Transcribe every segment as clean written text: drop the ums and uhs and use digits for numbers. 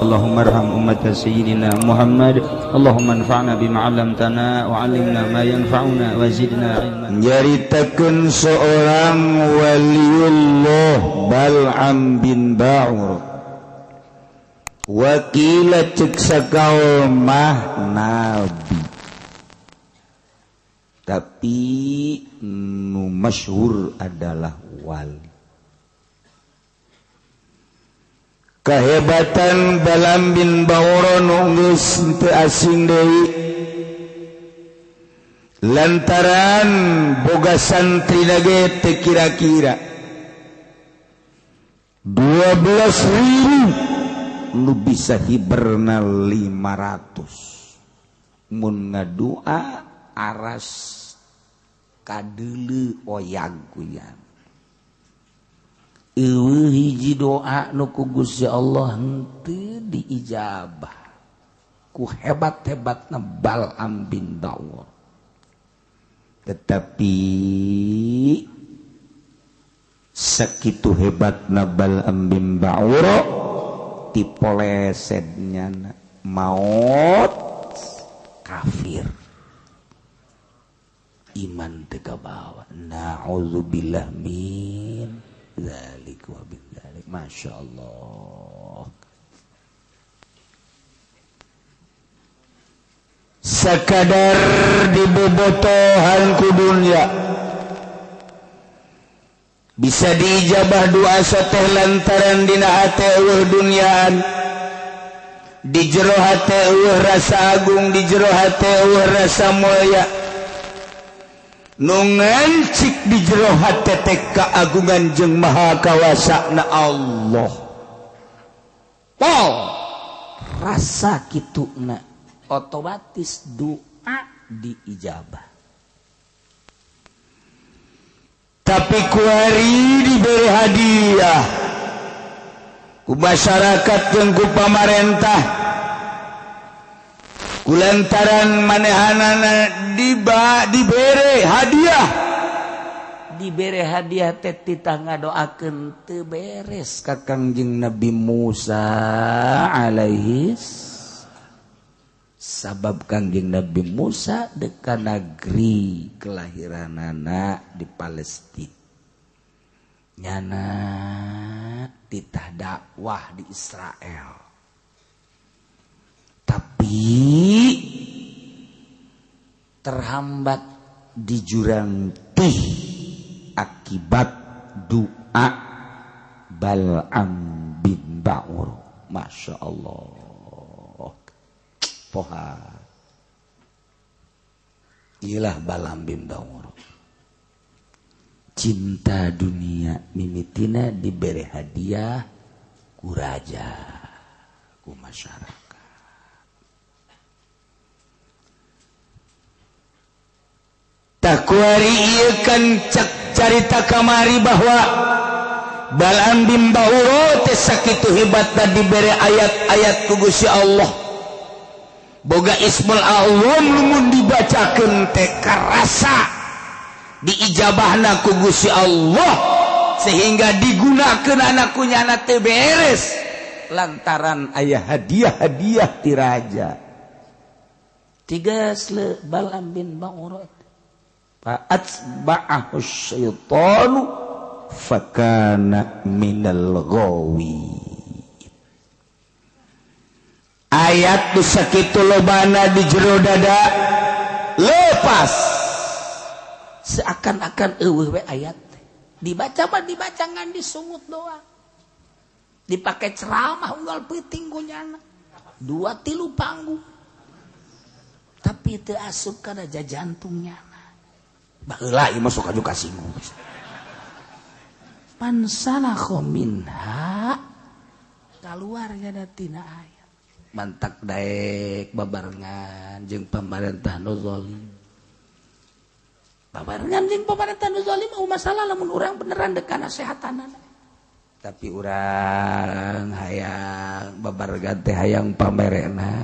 Allahumma arham ummata sayyidina Muhammad. Allahumma anfa'na bima 'allamtana wa 'allimna ma yanfa'una wa zidna ilma. Nyaritakeun seorang waliullah Bal'am bin Ba'ur. Wakila cek sakaul mah nabi, tapi nu masyhur adalah wali. Kehebatan Bal'am bin Ba'ur nu geus teu asing deui lantaran boga santri ge teu kira-kira 12.000 nu bisa hiberna 500 mun ngadua aras kadeuleu oyag kuyan. Eueuh hiji doa nu ku Gusti Allah henteu diijabah ku hebat-hebatna Bal'am bin Ba'ur. Tetapi sakitu hebatna Bal'am bin Ba'ur tipolesednya maut kafir, iman teu kabawa. Na'udzubillah min dzalik wa bin dzalik. Masya Allah. Sakadar dibobotohan ku dunya bisa diijabah doa sateh lantaran dina hate eueuh dunyaan, di jero hate eueuh rasa agung, di jero hate eueuh rasa mulia. Nu ngancik di jero hate teh keagungan jeung maha kawasa na Allah. Pol rasa kituna otomatis doa diijabah. Tapi kuari diberi hadiah ku masyarakat jeung ku pamarentah, kulantaran manehanana dibere hadiah, dibere hadiah teh titah ngadoakeun teu beres ka Kangjeng Nabi Musa alaihi. Sabab Kangjeng Nabi Musa deka negeri kelahiranana di Palestina, nyana titah dakwah di Israel. Tapi terhambat di jurang tih akibat doa Bal'am bin Ba'ur. Masya Allah. Poha. Ilah Bal'am bin Ba'ur. Cinta dunia mimitina diberi hadiah ku raja, ku masyarakat. Takuari ieu kan cek carita kamari bahwa Bal'am bin Ba'ur teh sakitu hebatna dibere ayat-ayat ku Gusti Allah. Boga Ismul A'zam lamun dibacakeun teh karasa diijabahna ku Gusti Allah sehingga digunakeun anak ku nyana teh beres lantaran aya hadiah-hadiah ti raja. Tigas le Bal'am bin Ba'ur fa'atba'ahu syaitanu fakana minal ghawi. Ayat nu sakitu lobana di jero dada lepas seakan-akan eueuh we ayat dibaca mah dibaca ngan disungut doang, dipake ceramah unggal peuting ku nyana 2-3 panggung tapi teu asup kana jantungnya. Baheula ieu mah sok aju kasinggung. Pansalakho minha kaluar nya tina ayat. Mantak daek babarengan jeung pamarentah nu zalim. Babarengan jeung pamarentah nu zalim mah masalah lamun urang beneran dek kana sehatanana. Tapi urang hayang babarengan teh hayang pamerena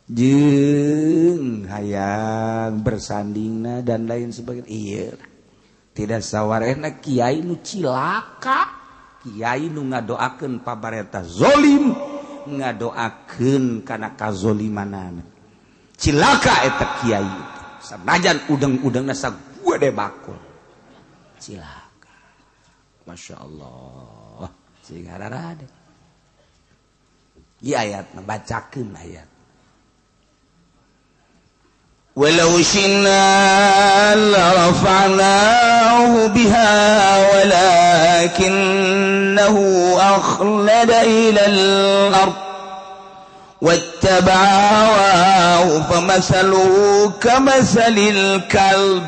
jeung hayang bersandingna dan lain sebagainya. Iya, tidak sawarehna kiai nu cilaka, kiai nu ngadoakeun pamarentah zalim, Ngadoakeun kana kazolimanana. Cilaka eta kiai sanajan udeng-udengna sagede bakul. Cilaka. Masya Allah. Sing hararade. Ieu ayat bacakeun ayat. Walau syi'na larafa'nahu biha walakinnahu akhlada ilal ard wattaba'a hawahu famathaluhu kamathalil kalb.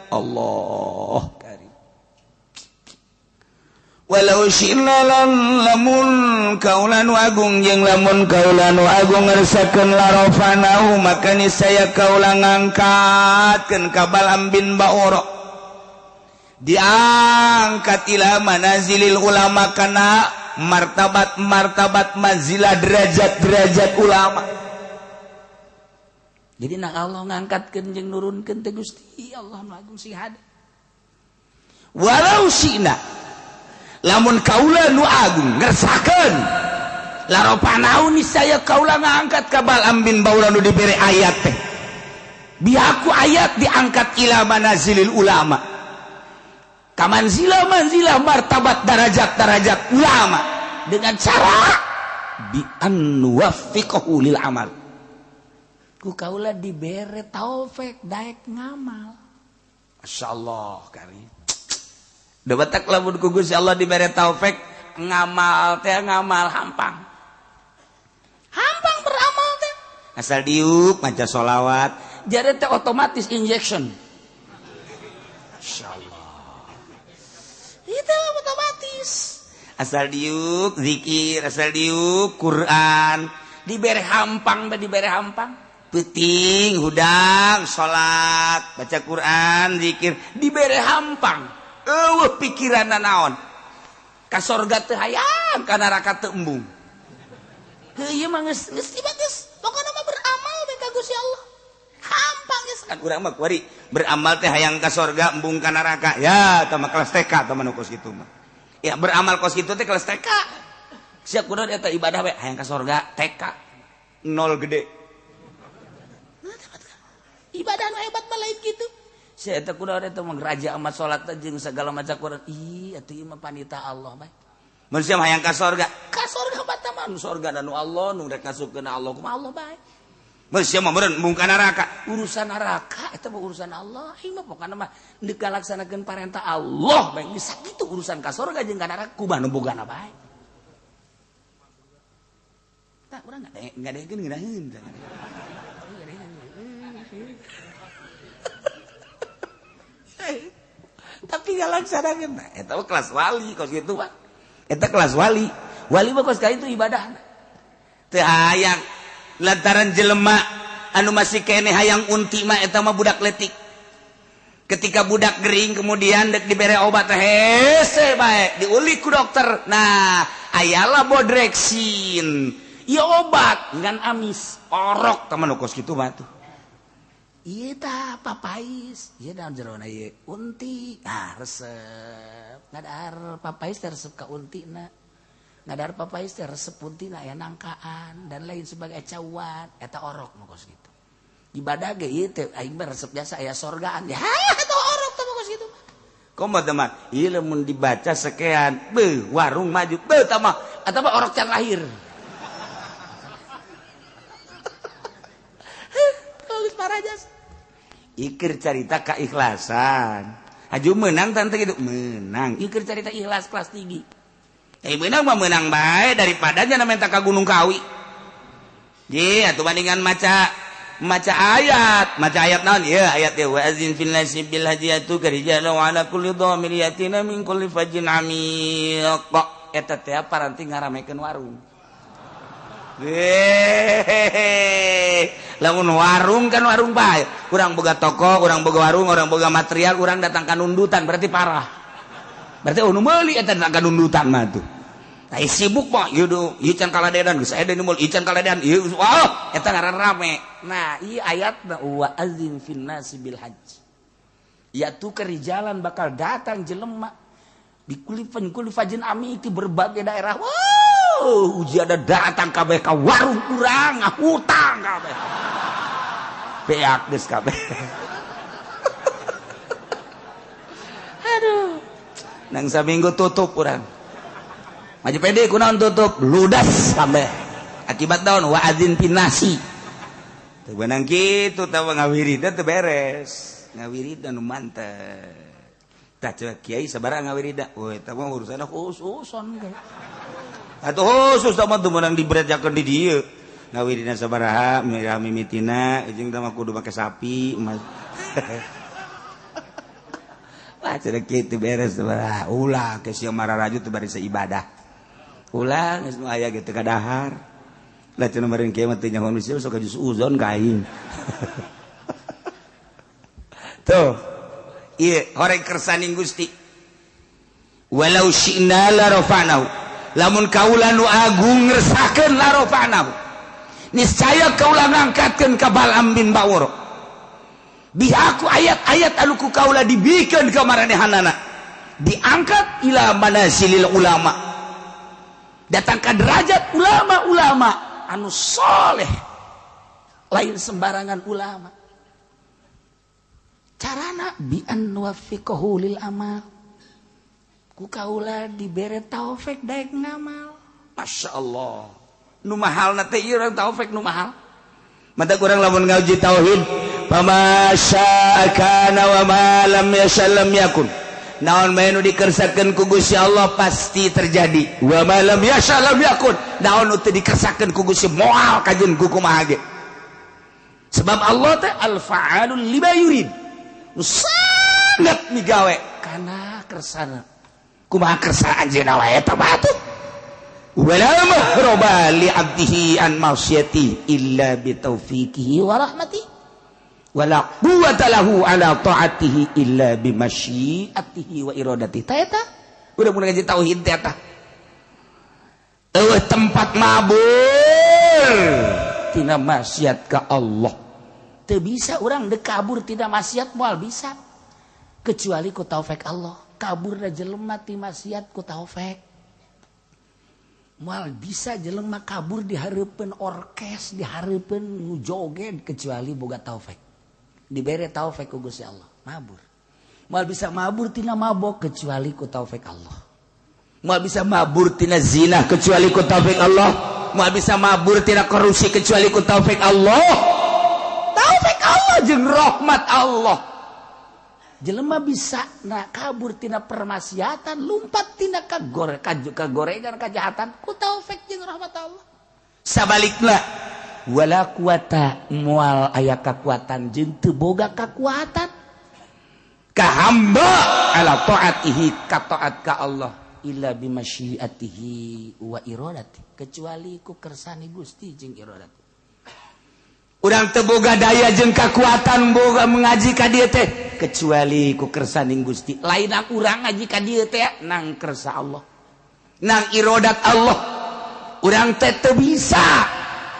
Allah karim. Walau syi'na lamun kaula nu agung jeung lamun kaula nu agung ngersakeun larafanahu maka niscaya kaula ngangkatkeun ka Bal'am bin Ba'ura diangkat ila manazilil ulama kana martabat-martabat manzilah derajat-derajat ulama. Jadi nak Allah ngangkatkeun jeung nurunkeun teh Gusti Allah nu agung sing hade. Walau syi'na lamun kaula nu agung ngersakeun laropanau niscaya kaula ngangkat ka Bal'am bin Ba'ura nu dibere ayat teh. Biaku ayat diangkat ila manazilil ulama. Kamanzilah manzilah martabat darajat-darajat ulama dengan cara bi an nuwaffiqahu lil amal. Ku kaula dibere taufik daek ngamal. Masyaallah karim. Da batak lamun ku Gusti Allah dibere taufik ngamal teh ngamal hampang. Hampang beramal teh. Asal diuk maca sholawat, jare teh otomatis injection. Masyaallah. Itu otomatis. Asal diuk zikir, asal diuk Quran, dibere hampang, dibere hampang. Peuting hudang salat, baca Quran, zikir, dibere hampang. Eueuh pikiranna naon? Ka sorga teu hayang, ka neraka teu embung. Heuh ieu mah geus geus geus, pokona mah beramal we ka Gusti Allah. Hampang geus kan urang mah kuari beramal teh hayang ka sorga embung ka neraka. Ya, tah mah kelas TK tah mah nu kos kitu mah. Ya beramal kos kitu teh kelas TK. Sia kudu eta ibadah we hayang ka sorga TK. Nol gede. Ibadah nu hebat mah lain kitu. Sia eta kudu eta mah raja amat salat jeung segala macam Quran. Ih, atuh ieu mah panita Allah bae. Mun sia hayang ka sorga, ka sorga bata mah nu sorga nu Allah nu rek ngasupkeun Allah kumaha Allah bae. Mun sia mah meureun embung ka neraka, urusan neraka eta mah urusan Allah. Ieu mah pokona mah deuk ngalaksanakeun parentah Allah bae. Geus sakitu urusan ka sorga jeung ka neraka kumaha nu bogana bae. Tah urang ngadengekeun ngeunaheun. Tapi ngalaksanakeun eta mah kelas wali kos kitu mah. Eta kelas wali. Wali mah kos ka itu ibadahna. Teu hayang lantaran jelema anu masih keneh hayang unti mah eta mah budak letik. Ketika budak gering kemudian dek dibere obat hese bae diulik ku dokter. Nah, ayalah bodreksin. Ieu obat ngan amis, orok tah mah nu kos kitu mah tuh. Ieu tah papais, ieu daun jerona ieu unti. Ah resep. Ngadahar papais teh resep ka untina. Ngadahar papais teh resep untina aya nangkaan dan lain sebagai cawan eta orok nu kos kitu. Ibadah ge ieu teh aing mah resep jasa aya sorgaan. Ya eta orok teh kos kitu. Komo teh mah ieu lamun dibaca sekean, beuh warung maju, beuh tah mah eta mah orok can lahir. Bagus parajas. Ikir carita keikhlasan. Aju menang tante gitu, menang. Ikir carita ikhlas kelas tinggi. Menang mah menang bae daripada nya minta ka Gunung Kawi. Ye atuh bandingan maca ayat, maca ayat naon? Ieu ayat ieu wa azin fil nasi bil hajiyatu karijalu ala kulli dhamir yatina min kulli fajin amiq. Eta teh paranti ngaramekeun warung. Hehehe. Lamun warung kan warung bae. Urang boga toko, urang boga warung, urang boga material, urang datang ka nundutan berarti parah. Berarti nu meuli eta datang ka nundutan mah tuh. Tah sibuk mah ieu du, ieu can kaladedan geus aya deui nu meuli, ieu can kaladedan, ieu wah eta ngaran rame. Nah, ieu ayatna wa azin fin nasi bil hajj. Ya tu kerijalan bakal datang jelema di kulifan kulifajin ami di berbagai daerah. Wow, Ujian datang kabeh ka warung urang hutang kabeh. Beak geus kabeh. Aduh. Nang saminggu tutup urang. Maju pede kunaon tutup ludas kabeh. Akibat naon wa adzin pinasi. Teu beunang kitu tah ngawiridan teu beres. Ngawiridan nu mantep. Tah coba kiai sabaraha ngawirida. Woi eta mah urusanna khususon. Atuh khusus tah mah teu meunang dibrejakeun di dieu. Ngawirina sabaraha mirah mimitina jeung tah mah kudu make sapi. Wah cenah kitu beres sabaraha. Ulah ke sia mararaju teu bari ibadah. Ulah geus nu aya ge teu kadahar. Lah cenah meureun kieu mah teu nyaho nu sok jus uzon ka aing. Tuh. Ieu horeng kersaning Gusti. Walau syi'na la rafa'nahu. Lamun kaula nu agung ngersakeun la rafa'nahu. Niscaya kaula ngangkatkeun ka Bal'am bin Ba'ur. Bi aku ayat-ayat anu ku kaula dibikeun ka maranehanana. Diangkat ila manasilil ulama. Datang ka derajat ulama-ulama anu soleh. Lain sembarangan ulama. Carana bi an nuwaffiqahu lil amal. Ku kaula dibere taufik daek ngamal. Masya Allah. Nu mahalna teh ieu urang taufik nu mahal. Mata kurang lamun ngaji tauhid, fama syaa kana wa ma lam yasha lam yakun. Naon bae nu dikersakeun ku Gusti Allah pasti terjadi. Wa ma lam yasha lam yakun. Naon nu teu dikersakeun ku Gusti moal kajeun ku kumaha ge. Sebab Allah teh al-fa'alul lima yurid. Sangat migawe kana kersana. Kumaha kersa anjeunna wae eta mah atuh. Wala mahraba li 'abdihi an ma'siyati illa bi taufiqihi wa rahmatihi. Wala quwwata lahu ala ta'atihi illa bi masyiatihi wa iradatihi. Ta eta udah mun ngaji tauhid teh eta. Eueuh tempat mabur tina maksiat ka Allah. Teu bisa urang deuk kabur tina maksiat moal bisa. Kecuali ku taufik Allah. Kaburna jelema ti maksiat ku taufik. Moal bisa jelema kabur di hareupeun orkes, di hareupeun nu joget kecuali boga taufik. Dibere taufik ku Gusti Allah, mabur. Moal bisa mabur tina mabok kecuali ku taufik Allah. Moal bisa mabur tina zina kecuali ku taufik Allah. Moal bisa mabur tina korupsi kecuali ku taufik Allah. Taufik Allah jeung rahmat Allah. Jelema bisa na kabur tina permaksiatan, lumpat tina kagorengan kajahatan ku taufik jeung rahmat Allah. Sabalikna wala quwata moal aya kakuatan jeung teu boga kakuatan ka hamba ala taatihi ka taat ka Allah illa bimasyiatihi wa iradati kecuali ku kersane Gusti jeung iradati. Urang teu boga daya jeung kakuatan boga mengaji ka dieu teh kecuali ku kersaning Gusti. Lain urang ngaji ka dieu teh nang kersa Allah, nang irodat Allah. Urang teh teu bisa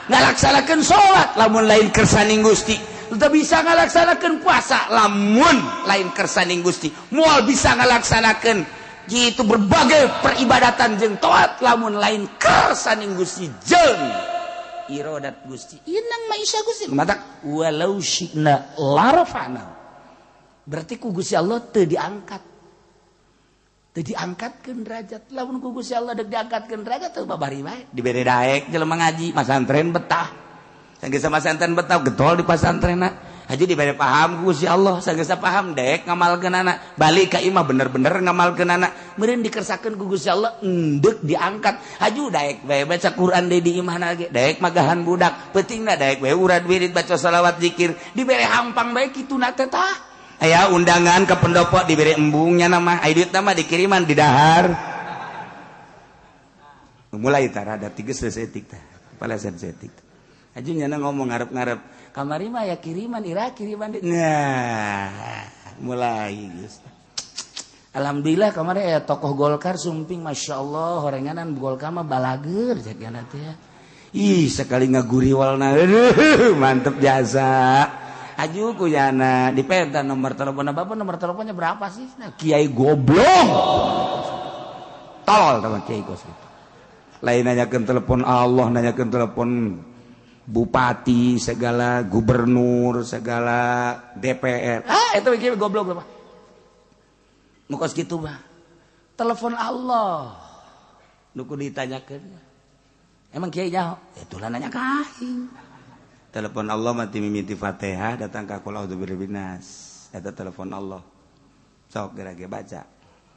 ngalaksanakeun salat lamun lain kersaning Gusti, teu bisa ngalaksanakeun puasa lamun lain kersaning Gusti, moal bisa ngalaksanakeun kitu berbagai peribadatan jeung taat lamun lain kersaning Gusti jeung irodat Gusti. Inang maisha Gusti matak walau syi'na larafa'na. Berarti ku Gusti Allah teu diangkat. Teu diangkatkeun derajat. Lamun ku Gusti Allah deuk diangkatkeun derajat teu babari bae. Dibere daek jelema ngaji masantren betah. Sanggeus masantren betah getol di pasantrenna. Haji dibere paham ku Gusti Allah, sanggeus paham daek ngamalkeunana. Balik ka imah bener-bener ngamalkeunana. Meureun dikersakeun ku Gusti Allah endeuk diangkat. Haju daek bae baca Quran deui di imahna ge, daek magahan budak, peutingna daek bae urad wirid baca selawat zikir, dibere hampang bae kituna teh tah. Aya undangan ke pendopo dibere embungnya nama, aya duitna mah dikiriman di dahar. Mulai tah rada tiges seetik tah. Palesan seetik. Haju nyana ngomong ngarep-ngarep. Kamari mah ya kiriman, ira kiriman. Nah, mulai geus. Alhamdulillah kamari aya tokoh Golkar sumping Masya Allah horenganan Golkar mah balager jadiana teh. Ih, sekali ngaguriwalna. Aduh, mantep jasa. Aju kuyana dipenta nomor teleponnya bapak, nomor teleponnya berapa sih? Nah, kiai goblok. Tolol teman kiai gos itu. Lain nanyakeun telepon Allah, nanyakeun telepon bupati segala, gubernur segala, DPR. Ah, itu mikir goblok mah. Nu kos kitu mah. Telepon Allah. Nu kudu ditanyakeun. Emang kiai nyaho? Itulah nanya ka aing. Telepon Allah mah ti mimiti Fatihah datang ka qul a'udzu birabbin nas. Eta telepon Allah. Sok geura ge baca.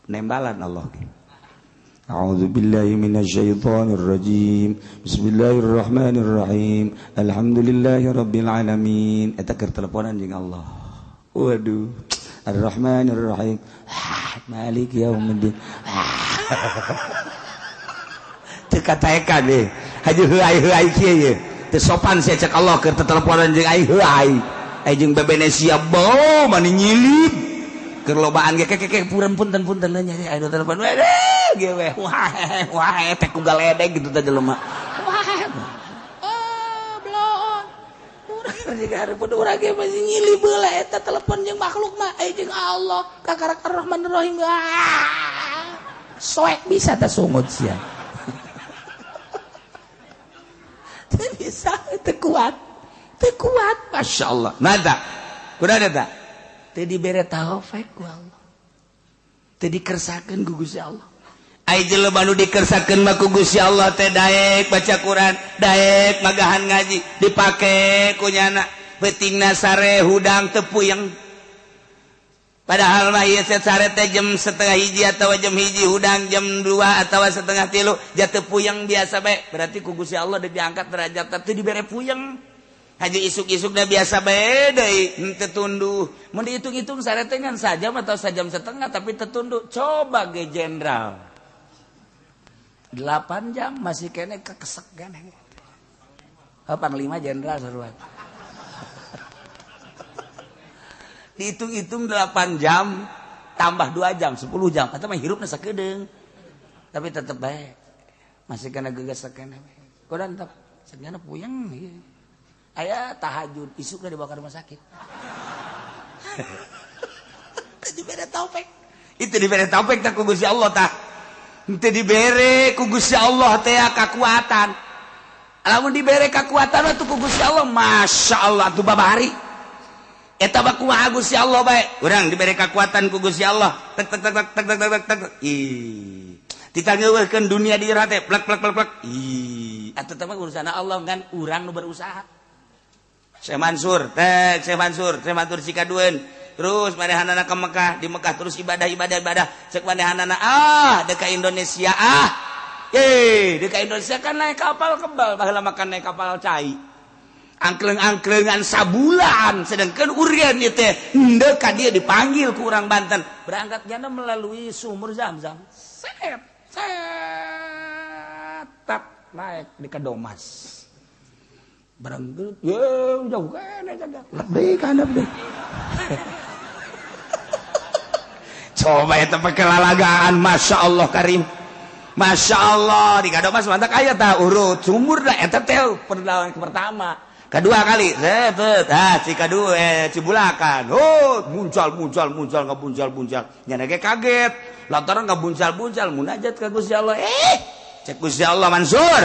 Nembalan Allah ge. A'udzu billahi minasyaitonir rajim. Bismillahirrahmanirrahim. Alhamdulillahirabbil alamin. Eta keur teleponan jeung Allah. Waduh. Arrahmanirrahim. Maliki yaumiddin. Teu kataekan deh. Haji heuai-heuai kieu ye. Teu sopan sia cek Allah keur teleponan jeung aing heuai. Aing jeung bebenesia bau mani nyilip. Keur lobaan ge keke punten punten punten nya aing telepon. Waduh ge we. Wah wah teh ku galedeg gitu teh jelema. Wah. Oh, bloon. Urang jeung hareupeun urang ge masih nyilip heula eta telepon jeung makhluk mah aing jeung Allah kakarak Arrahmanirrahim. Ah. Soek bisa teh sungut sia. Teu bisa, teu kuat. Teu kuat, Masya Allah. Nada. Kuda ada teu dibere taufik ku Allah. Teu dikersakeun ku Gusti Allah. Ai jelema nu dikersakeun mah ku Gusti Allah teh daek baca Quran, daek magahan ngaji, dipake ku nyana. Peutingna sare hudang teu puyeng. Padahal mah ieu sare teh jam 12:30 atawa jam 1 hudang jam 2 atawa 2:30 jatuh puyeng biasa bae. Berarti ku Gusti Allah diangkat derajat teh dibere puyeng. Haji isuk-isuk dah biasa bae deui henteu tunduh. Mun dihitung-hitung sare teh ngan sajam atau sajam setengah tapi teu tunduh. Coba ge jenderal. 8 jam masih kene kekesek kene. Oh, panglima jenderal seruan. Dihitung-hitung 8 jam tambah 2 jam 10 jam atau mah hirupna sakedeung. Tapi tetep bae masih kena gegesek kene. Kodan tetep segana puyeng ieu. Aya tahajud isukna dibawa ke rumah sakit. Teu dibere taufik. Itu dibere taufik tah ku Gusti Allah tah. Henteu dibere ku Gusti Allah teh kakuatan. Lamun dibere kakuatan atuh ku Gusti Allah, Masya Allah atuh babari. Eta mah kumaha Gusti Allah bae. Urang dibere kakuatan ku Gusti Allah. Tek tek tek tek tek tek tek. Ih. Ditangeuweuhkeun dunia di jero teh plek plek plek plek. Ih, atuh teh mah urusan Allah kan urang nu berusaha. Syekh Mansur, tek Syekh Mansur, Syekh Mansur sikadueun. Terus manehanana ke Mekah, di Mekah terus ibadah ibadah ibadah. Cek manehanana ah deka Indonesia ah. Ye, deka Indonesia kan naik kapal kebal, baheula makan naik kapal cai. Angkleng-angklengan sabulan, sedangkan urian ieu teh henteu ka dieu dipanggil ku urang Banten. Berangkat jana melalui sumur Zam-Zam. Set, set, tap naik di Kadomas. Barang ye jauh kene jaga. Lebih kana deh. Coba eta pakai lalagaan, Masya Allah Karim. Masya Allah di Kadomas mantak aya tah urut sumur dah eta teh perlawan pertama. Kedua kali, set ah Cikadu Cibulakan. Oh, muncal muncal muncal ngabuncal buncal. Nyana ge kaget. Lantaran ngabuncal buncal munajat ka Gusti Allah. Cek Gusti Allah Mansur.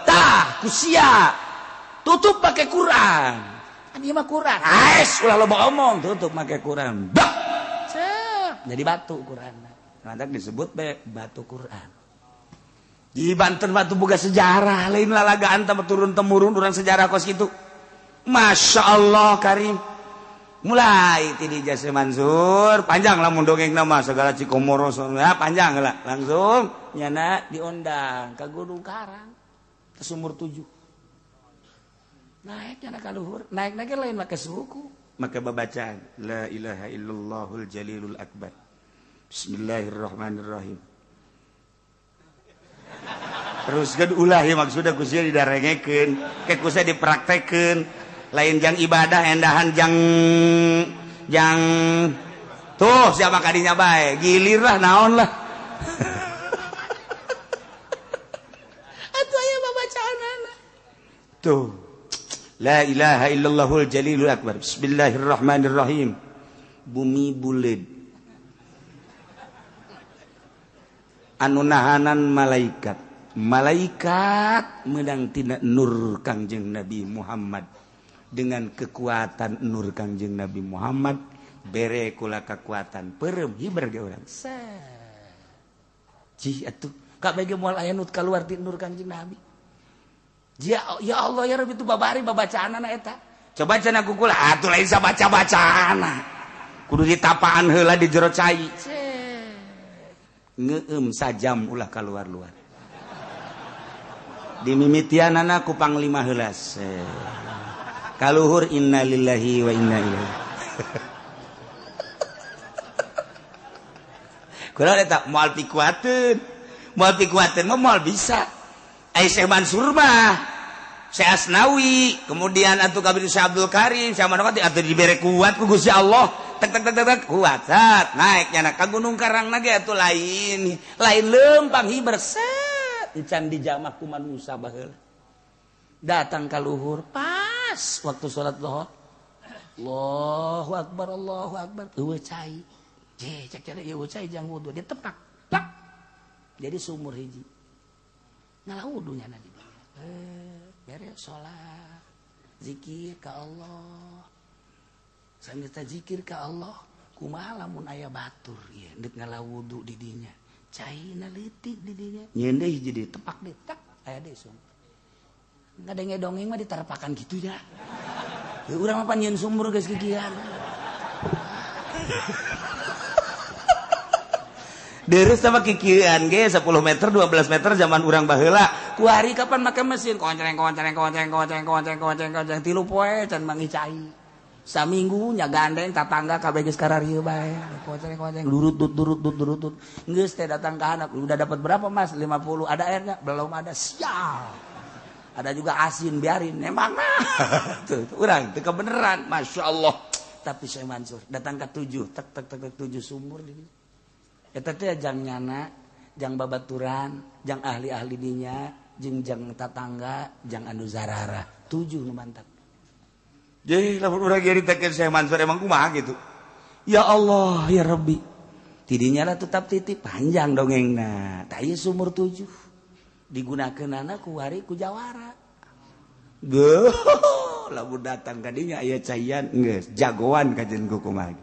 Tah, kusia. Tutup pakai Quran. Kan ieu mah Quran. Ais, ulah loba omong, tutup pakai Quran. Bak. Cek, jadi batu Quran. Lantak disebut be batu Quran. Di Banten batu boga sejarah, lain lalagaan tambah turun temurun urang sejarah kos kitu. Masya Allah Karim. Mulai ti di Jase Mansur, panjang lamun dongeng nama segala Cikomoro ya panjang lah. Langsung nyana diundang ke Gunung Karang ke Sumur 7. Naik nyana ka luhur, naik-naik lain make suku, make babacaan la ilaha illallahul jalilul akbar. Bismillahirrahmanirrahim. Terus kan ulah ya maksudnya kusia didarengekeun, ke kusia dipraktekeun, lain jang ibadah endahan jang jang tuh siapa kadinya bae, gilir lah naon lah. Atuh aya babacaanana. Tuh. La ilaha illallahul jalilul akbar. Bismillahirrahmanirrahim. Bumi buleud. Anu nahanan malaikat. Malaikat menang tina nur Kangjeng Nabi Muhammad. Dengan kekuatan nur Kangjeng Nabi Muhammad bere kula kekuatan perem hiber ge urang. Cih atuh kabeh ge moal aya nu kaluar ti nur Kangjeng Nabi. Ya, ya Allah ya Rabbi itu babari babacaanana eta. Coba cenah ku kula atuh lain sabaca-bacaana. Kudu ditapaan heula di jero cai. Ngeum sajam ulah kaluar-luar. Dimimitianana ku panglima heula. Kaluhur innalillahi wa inna ilaihi. Kula eta moal pikuateun. Moal pikuateun mah moal bisa. Ai Syekh Mansur mah, Syekh Asnawi, kemudian atuh kabir Syekh Abdul Karim, Syekh Manawati atuh dibere kuat ku Gusti Allah. Tek tek tek tek kuat. Sat naik nyana ka Gunung Karang ge atuh lain. Lain leumpang hiber set encan dijamah ku manusa baheula. Datang ka luhur pas waktu salat zuhur. Allahu akbar Allahu akbar. Eueuh cai. Je cek cek eueuh cai jang wudu dia tepak. Plak. Jadi sumur hiji. Ngalah wudu nyana di dieu. Beres salat. Zikir ka Allah. Sambil zikir ka Allah, kumaha lamun aya batur ieu deuk ngalah wudu di dinya. Caina leutik di dinya. Nyeun deui hiji deui tepak deui tak aya deui sumur. Ngadenge dongeng mah diterpakan gitu ya. Ya urang mah pan nyeun sumur geus kikian. Deres sama kikian ge 10 meter 12 meter zaman urang baheula. Kuari kapan make mesin koncreng koncreng koncreng koncreng koncreng koncreng koncreng tilu poe can mangi cai. Saminggu nya gandeng tatangga kabeh geus kararieu bae. Koncreng koncreng durut dut durut dut durut dut. Geus teh datang ka anak, udah dapat berapa Mas? 50. Ada airnya? Belum ada. Sial. Ada juga asin biarin emang nah tuh urang teu kebeneran Masya Allah. Tapi Syekh Mansur datang ke 7 tek tek tek 7 sumur di eta teh jang nyana jang babaturan jang ahli-ahli dinya jeung jang tatangga jang anu zarara 7 nu mantap. Jadi lamun urang nyaritakeun Syekh Mansur emang kumaha gitu. Ya Allah ya Rabbi tidinya lah tetap titip panjang dongengna tah ieu sumur 7 digunakeun anak ku hari ku jawara. Geuh, lamun datang ka dinya aya caian geus jagoan kajen ku kumaha.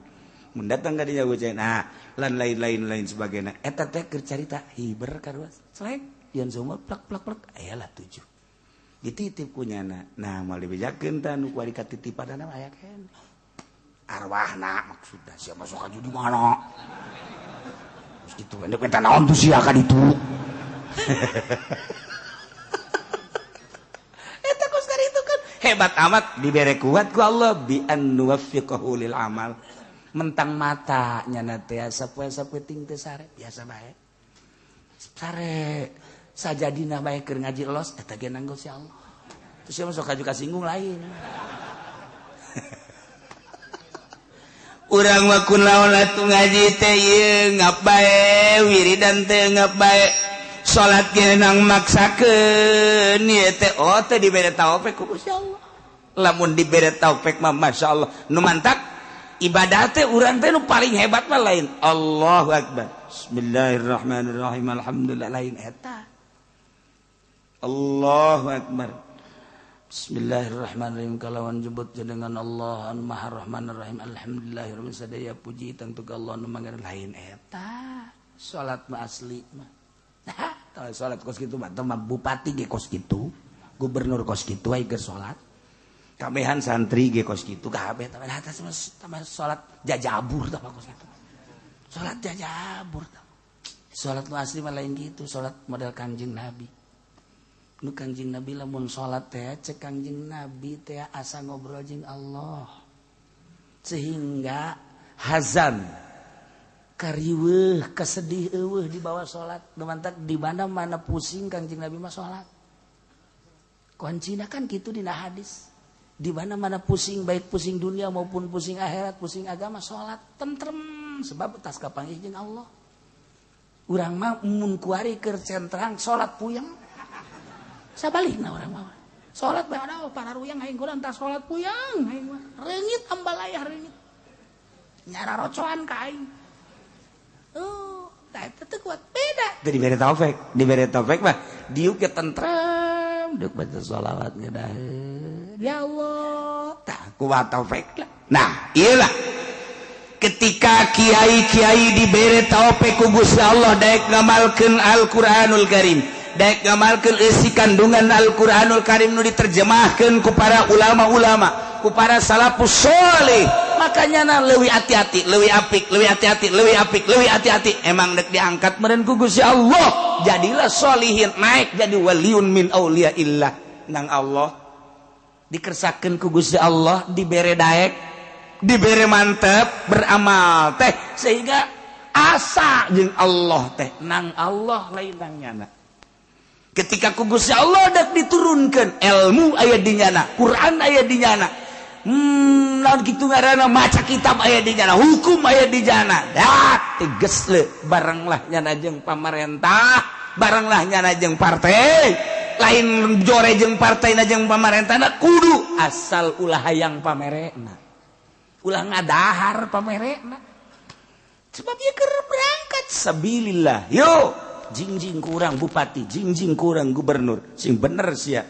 Mun datang ka dinya ku caian, nah lan lain-lain lain sebagainya. Eta teh keur carita hiber karuas. Selek yeun sumur plak plak plak aya lah 7. Dititip ku nyana. Nah, moal dibejakeun tah nu ku ari katitipanana aya keneh. Arwahna maksudna sia masuk ka di mana? Terus kitu endek minta naon tuh sia ka ditu. Eta kos itu kan hebat amat dibere kuat ku Allah bi an nuwaffiqahu lil amal. Mentang mata nyana teh sapoe-sapoe ting teh sare biasa bae. Sare sajadina bae keur ngaji los eta ge nanggo si Allah. Terus sia masuk ka kasinggung lain. Urang mah kunaon atuh ngaji teh ieu ngap bae wiridan teh ngap bae. Salat ge nang maksakeun ieu teh oh teh dibere taufik ku Gusti Allah. Lamun dibere taufik mah masyaallah nu mantak ibadah teh urang teh nu paling hebat mah lain Allahu akbar. Bismillahirrahmanirrahim alhamdulillah lain eta. Allahu akbar. Bismillahirrahmanirrahim kalawan jebut jenengan Allah anu Maha Rahmanir Rahim alhamdulillahirabbil sadaya puji tangtu ka Allah nu mangan lain eta. Salat mah asli mah. Nah, salat kos kitu mah teu bupati ge kos kitu, gubernur kos kitu aya ge salat. Kabehan santri ge kos kitu kabeh tah atas mah salat jajabur tah kos kitu. Salat jajabur tah. Salat nu asli mah lain kitu, salat model Kangjeng Nabi. Nu Kangjeng Nabi lamun salat teh cek Kangjeng Nabi teh asa ngobrol jeung Allah. Sehingga hazan kariweuh kesedih eueuh di bawah salat mantak di mana-mana pusing Kangjeng Nabi mah salat. Kuncina kan kitu dina hadis. Di mana-mana pusing baik pusing dunia maupun pusing akhirat, pusing agama salat tentrem sebab tas kapanggih jeung Allah. Urang mah mun kuari keur centrang salat puyeng. Sabalikna urang mah. Salat bae ada para ruyang aing kurang tas salat puyeng aing mah. Reungit ambalayah reungit. Nyara rocoan ka aing. Oh, tah eta teu kuat beda. Teu dibere taufik, dibere taufik mah Diuk ge tentrem, diuk baca sholawat ngeunaheun. Ya Allah, tah kumaha taufik lah. Nah, iyalah. Ketika kiai-kiai dibere taufik ku Gusti Allah daek ngamalkeun Al-Qur'anul Karim, daek ngamalkeun eusi kandungan Al-Qur'anul Karim nu diterjemahkeun ku para ulama-ulama, ku para salafus sholih, makanya na leuwih hati-hati, leuwih apik, leuwih hati-hati, leuwih apik, leuwih hati-hati. Emang dek diangkat meureun ku Gusti Allah, jadilah sholihin, naik jadi waliun min auliyaillah nang Allah. Dikersakeun ku Gusti Allah, dibere daek, dibere mantep beramal teh sehingga asa jeung Allah teh nang Allah lain nang nyana. Ketika ku Gusti Allah dek diturunkeun ilmu aya di nyana, Quran aya di nyana, naon kitu ngaranna maca kitab aya di nyana, hukum aya di nyana. Dah tegas le barenglah nyana jeung pamarentah, barenglah nyana jeung partai, lain jore jeung partai na jeung pamarentahna kudu asal ulah hayang pamerena, ulah ngadahar pamerena. Sebab ieu keur berangkat sabilillah. Yo, jingjing kurang bupati, jingjing kurang gubernur, sing bener sia.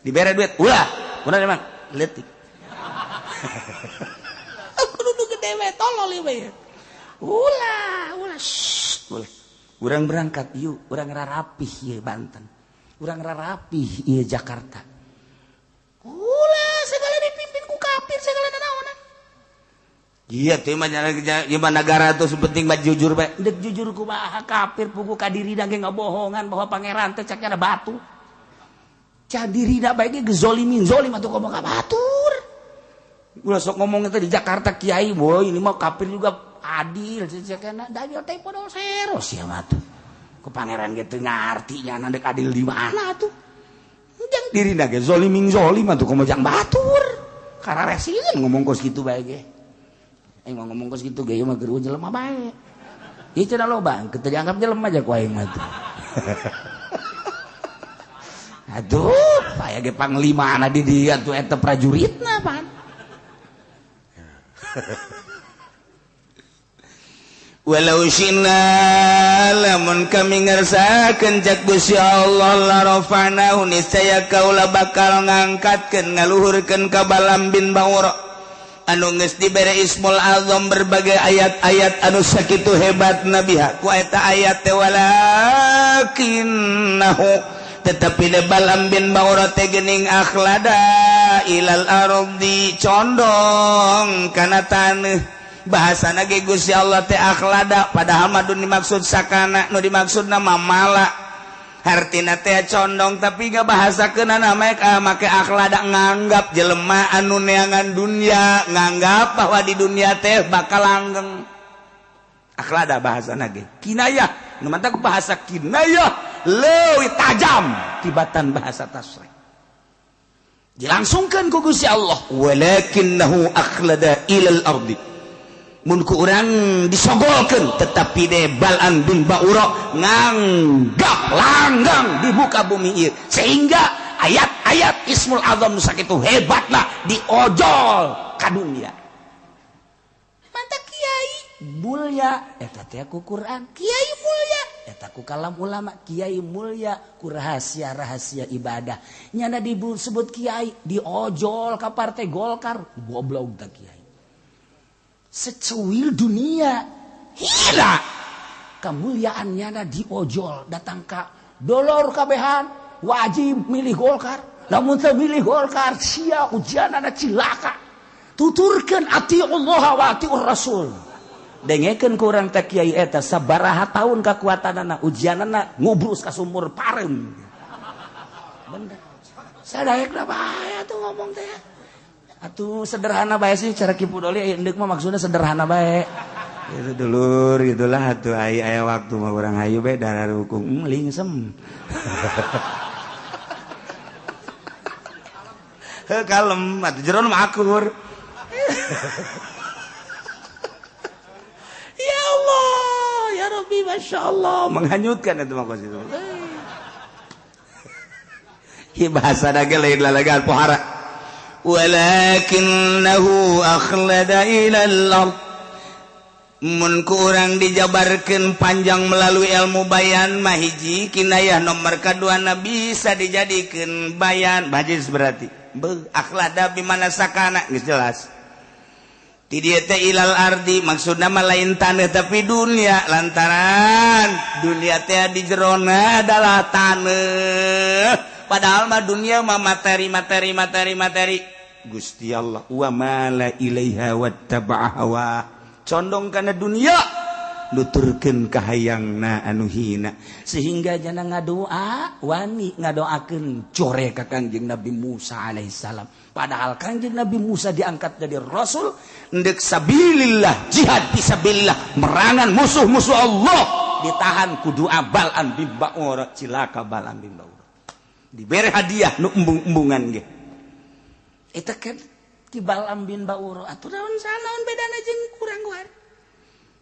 Dibere duit, ulah. Bener emang leutik. Kudu nu gede we tolol ieu we. Ulah, ulah, shh, ulah. Urang berangkat yuk, urang rarapih ieu Banten. Urang rarapih ieu Jakarta. Ulah segala dipimpin ku kafir segala nanaonan. Iya teh mah gimana negara tuh penting mah jujur bae. Dek jujur kumaha kafir pugu ka dirina ge ngabohongan bahwa pangeran teh cak ada batu. Cak dirina bae ge gezolimin zolim atuh komo ka batur. Ulah sok ngomong teh di Jakarta kiai boy ini mah kafir juga adil cek dajjal teh podol seros sia mah tuh. Ku pangeran ge teu ngarti nya dek adil di mana atuh. Jang dirina ge zolimin zolim atuh komo jang batur. Kararesieun ngomong kos kitu bae ge. Aing mah ngomong kos kitu ge ieu mah geru jelema bae. Ieu cenah loba, teu dianggap jelema aja ku aing mah tuh. Aduh, aya ge panglimana di dieu atuh eta prajuritna pan. Walau syina lamun kami ngersakeun cak Gusti Allah la rafa'nahu niscaya kaula bakal ngangkatkeun ngaluhurkeun ka Balam bin Baura anu geus dibere Ismul Azam berbagai ayat-ayat anu sakitu hebat nabiha ku eta ayat teh walakinnahu tetapi de Balam bin Baura teh geuning akhlada ilal ardi condong kana taneuh. Bahasana ge Gusti Allah teh akhlada padahal mah nu dimaksud sakana nu dimaksudna mah mala hartina teh condong tapi gak bahasakeunana make akhlada nganggap jelema anu neangan dunia nganggap bahwa di dunia teh bakal langgeng. Akhlada bahasana ge kinayah nu mantak bahasa kinayah leuwih tajam tibatan bahasa tasrih. Dilangsungkeun ku Gusti Allah walakinnahu akhlada ilal ardi mun ku urang disogolkeun tetapi de Balam bin Baura nganggap langgang di muka bumi ieu sehingga ayat-ayat Ismul Azam sakitu hebatna diojol ka dunia. Mantap kiai mulya eta teh ku Quran, kiai mulya eta ku kalam ulama, kiai mulya ku rahasia-rahasia ibadah. Nyana disebut kiai diojol ka partai Golkar, goblok teh kiai. Secuil dunia hina kemuliaannya na diojol datang ka dolor kabehan wajib milih Golkar lamun teu milih Golkar sia ujianana cilaka tuturkeun atiullah wa atiur rasul dengekeun ku urang teh kiai eta sabaraha taun kakuatanana ujianana ngubrus ka sumur pareum bener sadaekna bae atuh ngomong teh. Atuh sederhana bae sih cara Ki Pudoli endek mah maksudnya sederhana bae. Itu dulur gitulah atuh aya waktu mah urang hayu bae darah rukung lingsem. Heuh kalem atuh jeron mah akur. Ya Allah, ya Rabbi masyaallah menghanyutkan itu mah kos itu. Ieu bahasa da ge lain lalagan pohara. Walakinnahu akhlada ilal ard Mun ku urang dijabarkeun panjang melalui ilmu bayan mah hiji kinayah nomor kaduana bisa dijadikeun bayan majaz berarti. Beuh akhlada bimana sakana geus jelas. Ti dieu teh ilal ardi maksudna mah lain taneuh tapi dunia lantaran dunia teh di jerona adalah taneuh. Padahal mah dunia mah materi materi materi materi. Gusti Allah wa mala ilaiha wattaba'a hawa. Condong kana dunia nuturkeun kahayangna anu hina sehingga jana ngadoa wani ngadoakeun core ka Kangjeng Nabi Musa alaihissalam. Padahal Kangjeng Nabi Musa diangkat jadi rasul ndek sabilillah jihad fisabilillah merangan musuh-musuh Allah ditahan ku doa Bal'am bin Ba'ura cilaka Bal'am bin Ba'ura dibere hadiah nu embung-embungan ge eta kan ti Bal'am bin Ba'ura atuh naon sanaon bedana jeung kurang guar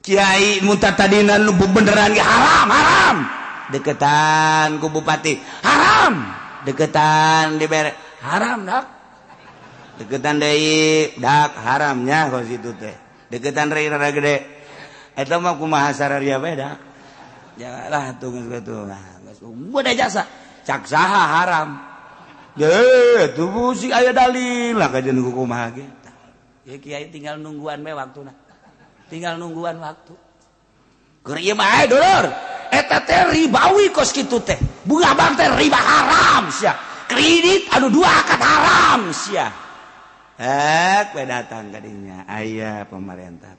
kiai muta tadina nu beneran ge haram haram deketan ku bupati haram deketan dibere haram dak deketan deui dak haramnya kos itu teh deketan rei rada gede eta mah kumaha sararia beda janganlah tuh geus kitu geus udah jasa cak saha haram ye tuh sih aya dalil lah kajian kumaha ge ya kiai tinggal nungguan we waktuna tinggal nungguan waktu keur ieu mah dulur eta teh ribawi kos kitu teh bunga bank teh riba haram sia kredit anu dua akad haram sia hek we datang ka dinya aya pemerintah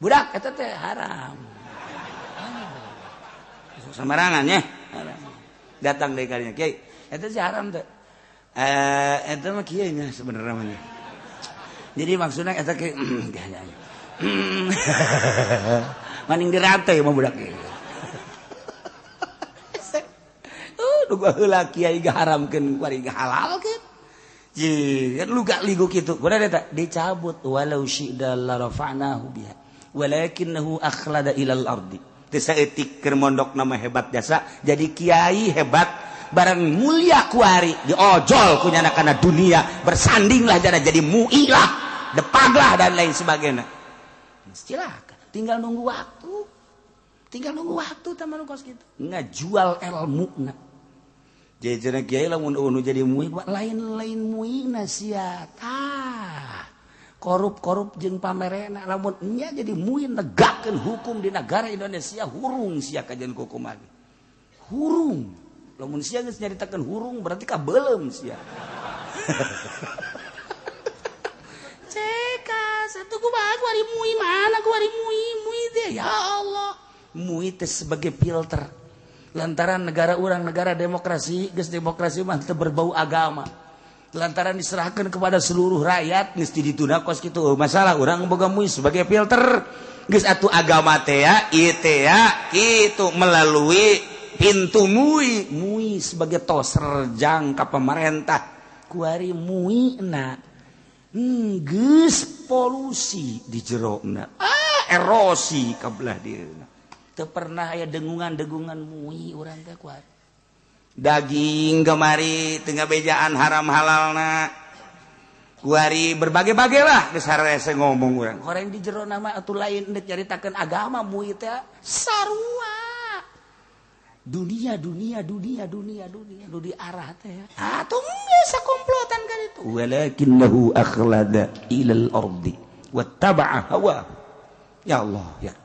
budak eta teh haram sembarangan nya datang deui ka dinya kiai eta sih haram teh eta mah kieu nya sebenarnya mah. Jadi maksudna eta ke maning dirantai mah budak ieu. Duga heula kiai gaharamkeun kuari gahalalkeun. Ye, kan luga ligu kitu. Kuda eta dicabut walau syi'da la rafa'nahu biha walakinnahu akhlada ilal ardi. Teu saeutik keur mondok nama hebat jasa jadi kiai hebat barang mulia kuari diojol kunyana kana dunia bersandinglah jana jadi muilah depaglah dan lain sebagainya. Silakan tinggal nunggu waktu taman kos kitu ngajual ilmuna jadi kiai lamun unu jadi mui lain-lain muina sia tah korup-korup jeung pamerena lamun nya jadi mui negakeun hukum di negara Indonesia hurung sia kajian kukumaha hurung lamun sia geus nyaritakeun hurung berarti kabeuleum sia. Ceka satu kumaha kuari mui mana kuari mui mui teh ya Allah. Mui teh sebagai filter. Lantaran negara urang negara demokrasi, geus demokrasi mah teu berbau agama. Lantaran diserahkan kepada seluruh rakyat geus dituna kos kitu. Masalah urang boga mui sebagai filter. Geus atuh agama teh ya, ieu teh ya kitu melalui pintu mui mui sebagai toserjang ka pemerintah kuari mui na geus polusi di jerona erosi ka belah dieuna teu pernah aya dengungan-dengungan mui urang teh kuari daging kemari teu ngabejaan haram halalna kuari berbagai-bagai lah geus harese ngomong urang horeng di jerona mah atuh lain deuk nyaritakeun agama mui teh sarua dunia dunia dunia dunia dunia nu diarah teh atuh geus sakomplotan kan itu walakinnahu akhlada ilal ardi wattaba'a hawa ya Allah ya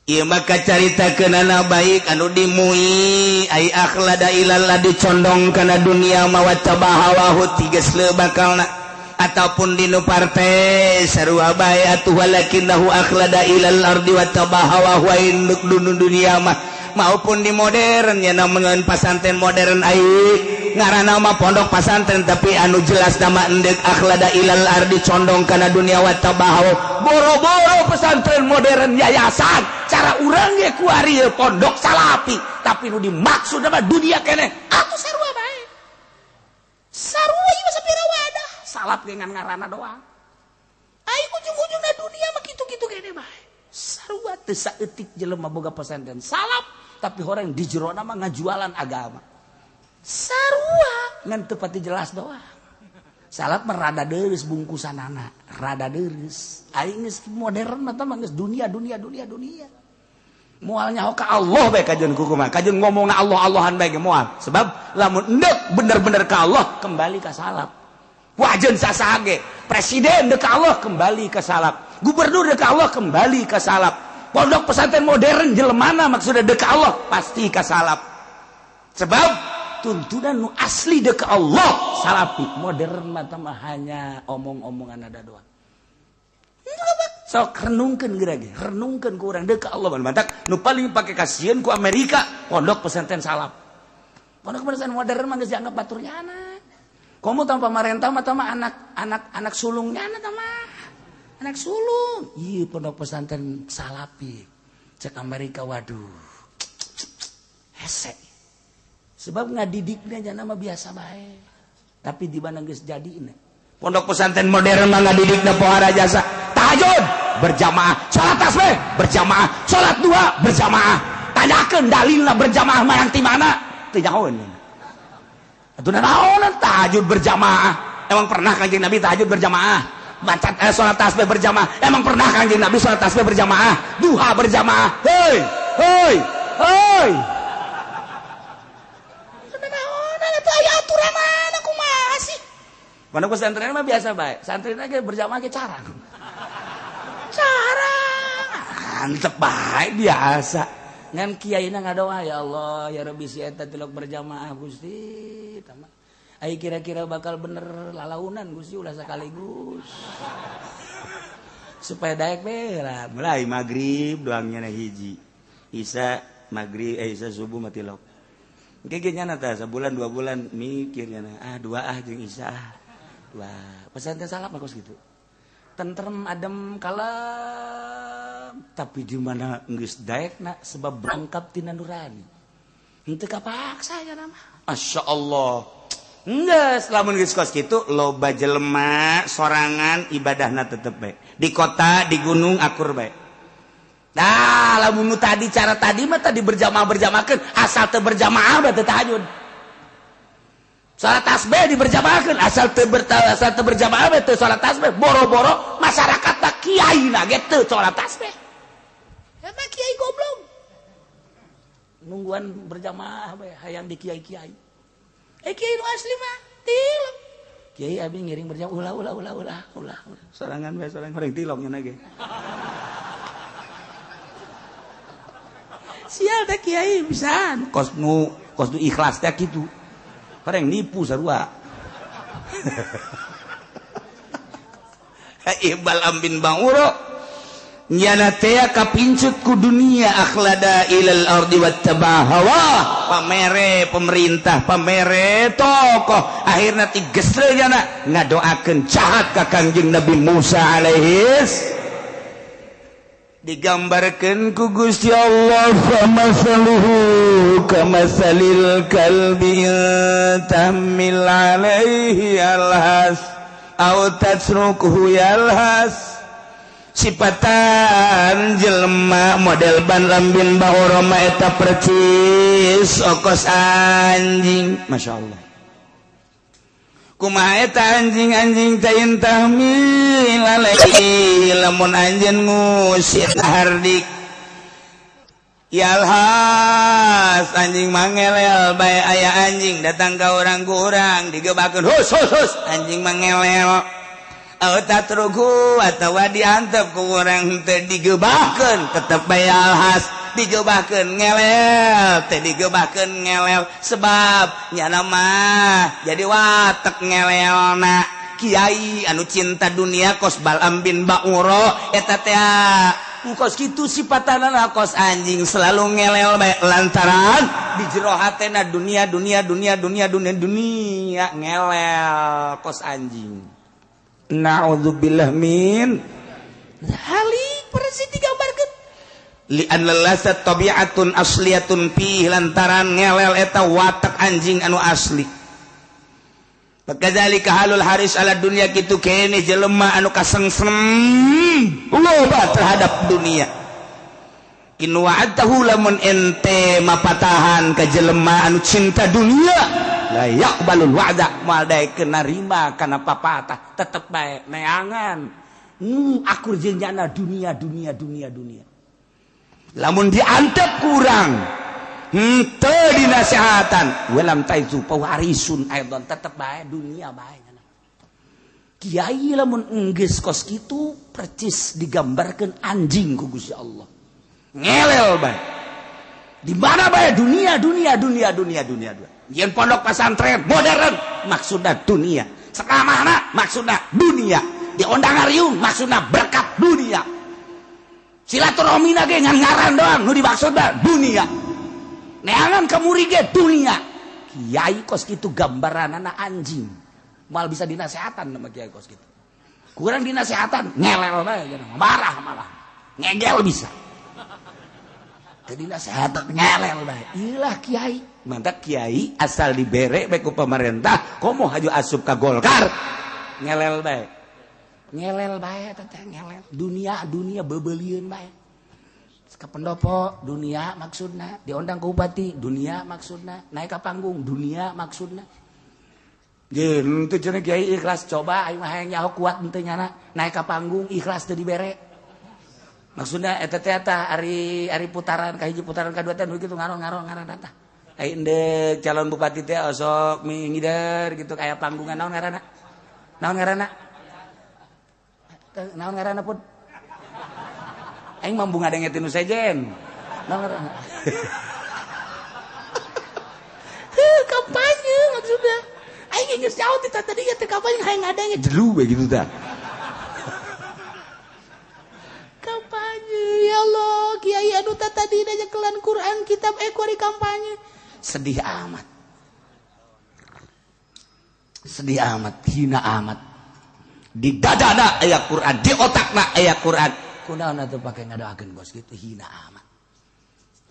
ieu maka caritakeunana baik anu dimui ai akhlada ilal ardi condong kana dunia mah wattaba'a hawahu tiges leu bakalna ataupun dinu partai sarua bae atuh walakinnahu akhlada ilal ardi wattaba'a hawahu induk dunia mah maupun di modern ya namun pasantren modern ai ngaranna mah pondok pasantren tapi anu jelas nama endek akhlada ilal ardi condong kana dunia wattabahu boro-boro pesantren modern yayasan cara urang ge kuari pondok salapi tapi nu dimaksud mah dunia keneh atuh sarua bae sarua ieu sapira wadah salap ge ngan ngaranna doang ai ujung-ujungna dunia mah kitu-kitu keneh bae sarua teu saeutik jelema boga pesantren salap tapi orang di jerona mah ngajualan agama sarua ngan teu pati jelas doang. Salaf mah rada deureuh bungkusanana, rada deureuh. Aing geus modern mah tah geus dunia dunia dunia dunia. Moal nyaho ka Allah bae kajeun kumaha. Kajeun ngomongna Allah Allahan bae ge moal. Sebab lamun endek bener-bener ka Allah kembali ka salaf. Wajeun sasaha ge, presiden deuk ka Allah kembali ka salaf. Gubernur deuk ka Allah kembali ka salaf. Pondok pesantren modern jelemana maksudna deuk ka Allah pasti ka salaf. Sebab tuntunan nu asli deuk ka Allah salafi, modern mah tah hanya omong-omongan ada doang. Sok renungkeun geura ge, renungkeun ku urang deuk ka Allah mantak nu paling pake kasieun ku Amerika pondok pesantren salaf. Pondok pesantren modern mah geus dianggap baturnya anak. Komo tanpa pamarentah mah tah anak anak anak sulungnya anak tah mah. Anak sulung. Ieu pondok pesantren salafi. Cek Amerika waduh. Hese. Sebab ngadidiknya jana mah biasa bae. Tapi di mana geus jadi ini. Pondok pesantren modern mah ngadidikna pohara jasa. Tahajud berjamaah, salat tasbih berjamaah, salat duha berjamaah. Tanyakeun dalilna berjamaah mah yang ti mana? Teu nyahoeun. Atuh naonan tahajud berjamaah? Emang pernah Kanjeng Nabi tahajud berjamaah? Baca salat tasbih berjamaah. Emang pernah Kanjeng Nabi salat tasbih berjamaah? Duha berjamaah. Hei, hei, hei. Pondok pesantren mah biasa bae. Santri ge berjamaah ge carang. Carang. Antep bae biasa. Ngan kiaina ngadoa ya Allah ya Rabbi si eta tilok berjamaah Gusti. Ai kira-kira bakal bener lalaunan Gusti ulah sekaligus. Supaya daek we lah. Mulai magrib doangnya na hiji. Isa magrib isa subuh mah tilok. Engke ge nyana tah sabulan 2 bulan mikir nyana ah dua ah jeung isa ah. Wah, pesantren salaf bagus gitu. Tentrem, adem, kalem. Tapi di mana geus daekna sebab berangkap tina nurani. Henteu kapaksa ya nama. Masya Allah. Geus lamun geus kos kitu loba jelema sorangan ibadahna tetep bae. Di kota, di gunung akur bae. Nah, lamun nu tadi cara tadi mah tadi berjamaah-berjamaahkeun, asal teu berjamaah bae teu tahajud. Salat tasbih diberjamaahkeun asal teu asal teu berjamaah teu salat tasbih boro-boro masyarakat tak kiai na ge teu salat tasbih. Eta kiai goblok. Nungguan berjamaah bae hayang di kiai-kiai. Eh kiai nu asli mah tilok. Kiai abi ngiring berjamaah ulah ulah ulah ulah ulah. Sorangan bae sorangan horeng tilok nya ge. Sial teh kiai pisan. Kos nu ikhlas teh kitu. Orang nipu sarua. Ibal ambin banguro nyana teh kapincut ku dunia akhlada ilal ardi wattaba hawa pamere pemerintah pamere tokoh akhirna tigesle nyana ngadoakeun jahat ka Kangjeng Nabi Musa alaihis digambarkeun ku Gusti Allah famasaluhu kamasalil kalbi tahmil alaihi alhas aw tasrukuhu yalhas. Sipatan jelema model ban lambin bahoroma eta percis okos anjing. Masya Allah. Kumaha eta anjing-anjing teh tahmil alaihi lamun anjeun ngusir hardik yalhas anjing mangelel bae aya anjing datang ka urang ku urang digebakeun hus hus hus anjing mangelel aw tatruku atawa diantep ku urang teh digebakeun tetep bae yalhas digebakeun ngelel teh digebakeun ngelel sebab nyana mah jadi watek ngelelna kiai anu cinta dunia kos Balam bin Ba'uro eta teh kos kitu sipatanana kos anjing selalu ngelel bae lantaran di jero hatena dunia dunia dunia dunia dunia dunia ngelel kos anjing. Na'udzubillah min halik persis digambarkeun li'anna lasat tabi'atun asliyatun fi lantaran ngelel eta watak anjing anu asli. Kadzalika halul haris ala dunya kitu kene jelema anu kasengsem loba terhadap dunia. In wa'adtahu lamun ente mapatahan ka jelema anu cinta dunia La yaqbalul wa'da moal daekeun narima kana papatah tetep bae neangan. Akur jeung nyana dunia dunia dunia dunia. Lamun diantep kurang henteu dinasehatan walam taizu pawarisun aidon tetep bae dunia bae. Kiai lamun enggeus kos kitu percis digambarkeun anjing ku Gusti Allah. Ngelel bae. Di mana bae dunia dunia dunia dunia dunia dunia. Yen pondok pesantren modern maksudna dunia. Sekamana maksudna dunia. Diondang ngariung maksudna berkat dunia. Silaturahmina ge ngan ngaran doang nu dimaksudna dunia. Neangan kamuri ge dunia. Kiai kos kitu gambaranana anjing. Mal bisa dinasehatan sama kiai kos gitu. Kurang dinasehatan ngelel bae marah malah. Ngegel bisa. Teu dinasehatan ngelel bae. Ilah kiai. Mantap kiai asal dibere bae ku pemerintah komo haju asup ka Golkar. Ngelel bae. Ngelel bae teh ngelel. Dunia dunia bebelieun bae. Ka pendopo dunia maksudna, diondang ke bupati dunia maksudna, naik ka panggung dunia maksudna. Jeung teu cenah kiai ikhlas coba aing mah hayang nyaho kuat henteu nyana naik ka panggung ikhlas teu dibere. Maksudna eta teh eta ari ari putaran ka hiji putaran ka dua teh nu kitu ngaron-ngaron ngaran tah. Ai endek calon bupati teh osok mingider gitu aya panggungan naon ngaranna? Naon ngaranna? Naon ngaranna pun? Aing mah embung ngadenge tinu sejen. Naon ngaranna? Heuh kampanye maksudna. Aing geus jauh ti tadi teh kampanye hayang ngadenge jelu we gitu tah. Kampanye ya Allah, kiai anu tadi nyekelan Quran kitab kuari kampanye. Sedih amat. Sedih amat, hina amat. Di dadana aya Quran, di otakna aya Quran. Kunaon atuh pake ngadoakeun bos gitu hina amat.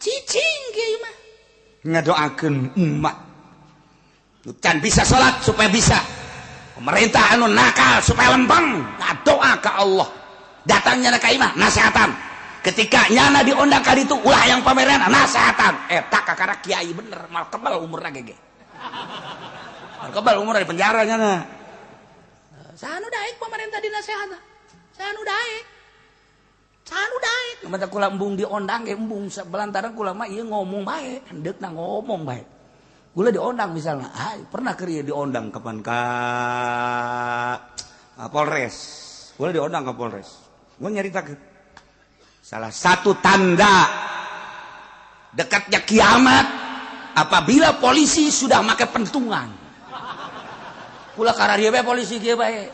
Cicing kiai mah. Ngadoakeun umat. Can bisa salat supaya bisa. Pemerintah anu nakal supaya lempeng, ngadoa ka Allah. Datangnya ka imah nasehatan. Ketika nyana diondang ka ditu ulah yang pameran nasehatan. Eta kakara kiai bener mal kebal umurna gege. Mal kebal umurna di penjara nyana. Saha nu daek pemerintah dinasehatan? Saha nu daek? Saha nu daek? Mata kula embung diondang ge embung belantaran kula mah ieu ngomong bae, hendeukna ngomong bae. Kula diondang misalnya, ah pernah keur ieu diondang kapan ka Polres. Kula diondang ka Polres. Gua nyaritakeun salah satu tanda dekatnya kiamat apabila polisi sudah make pentungan. Kula kararieu bae polisi kieu bae.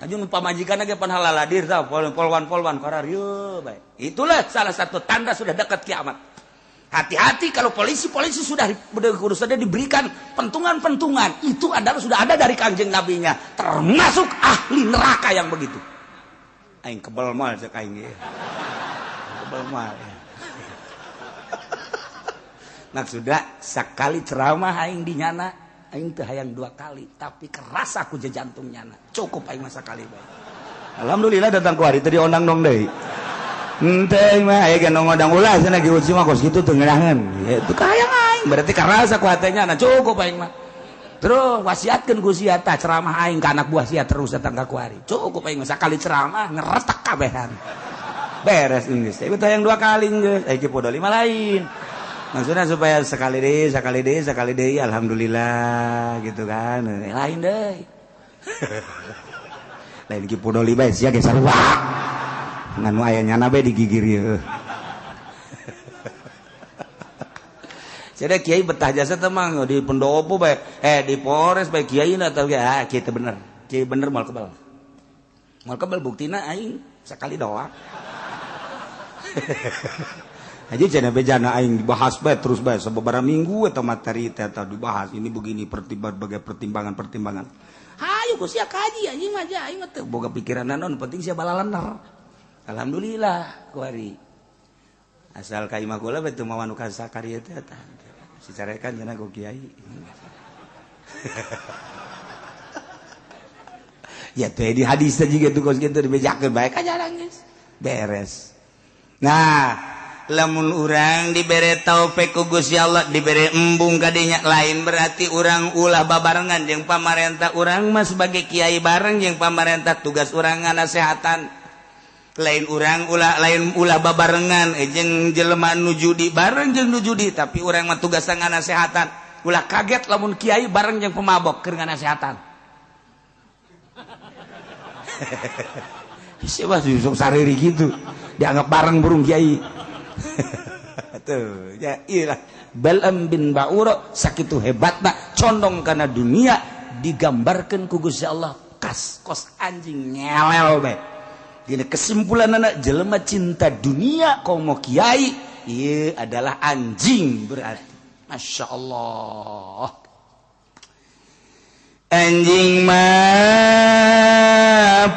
Aju pamajikan ge pan halaladir tah polwan-polwan kararieu bae. Itulah salah satu tanda sudah dekat kiamat. Hati-hati kalau polisi-polisi sudah diberikan pentungan-pentungan, itu adalah sudah ada dari Kanjeng Nabinya, termasuk ahli neraka yang begitu. Aing kebel mal cek aing ge. Kebel mal. Maksudna sakali ceramah aing di nyana, aing teu hayang dua kali, tapi keras aku jantung nyana. Cukup aing mah sakali bae. Alhamdulillah datang ku hari teh diondang dong deui. Henteu mah aya ge ngondang ulah cenah ge uji mah kos kitu teu ngeunaheun. Itu kahayang aing, berarti karasa ku hatenya na cukup aing mah. Terus wasiatkeun ku sia tah ceramah aing ka anak buah sia terus datang ka kuari. Cukup aing mah sakali ceramah ngeretek kabehan. Beres geus. Ieu teh yang dua kali geus. Aya podo lima lain. Maksudnya supaya sekali deui, sekali deui, sekali deui alhamdulillah gitu kan. Lain deui. Lain ki podo lima sia ge sarua. Ngan nu aya nyana bae digigir ieu. Jadi kiai betah jasa teh mah di pendopo bae, di Polres bae kiai na teh ah kiai teh bener. Kiai bener moal kebal. Moal kebal buktina aing sakali doang. Aja cenah bejana aing dibahas bae terus bae sababaraha minggu eta materi teh eta dibahas ini begini berbagai pertimbangan-pertimbangan. Hayu ku sia kaji anjing mah aing mah teu boga pikiran naon penting sia balalener. Alhamdulillah kuari. Asal ka imah kula bae teu mawa nu kasakari teh eta. Si carekan cenah ku kiai. Ya teh di hadis teh jiga tuh kos kitu dibejakeun bae ka jalan geus. Beres. Nah, Lamun urang dibere taufik ku Gusti Allah, dibere embung kadinya, lain berarti urang ulah babarengan jeung pamarentah. Urang mah sebagai kiai bareng jeung pamarentah, tugas urang nganasehatan. Lain urang ulah, lain ulah babarengan jeung jelema nu judi, bareng jeung nu judi, tapi urang mah tugas nganasehatan. Ulah kaget lamun kiai bareng jeung pemabok keur nganasehatan. Siapa sih sariri gitu dianggap bareng burung kiai. Tuh ya iyalah Bal'am bin Ba'ura sakitu hebatna condong kana dunia digambarkan ku Gusti Allah kas kos anjing ngelel bae. Gini kesimpulanana, jelema cinta dunia komo kiai ieu adalah anjing berarti. Masya Allah, anjing mah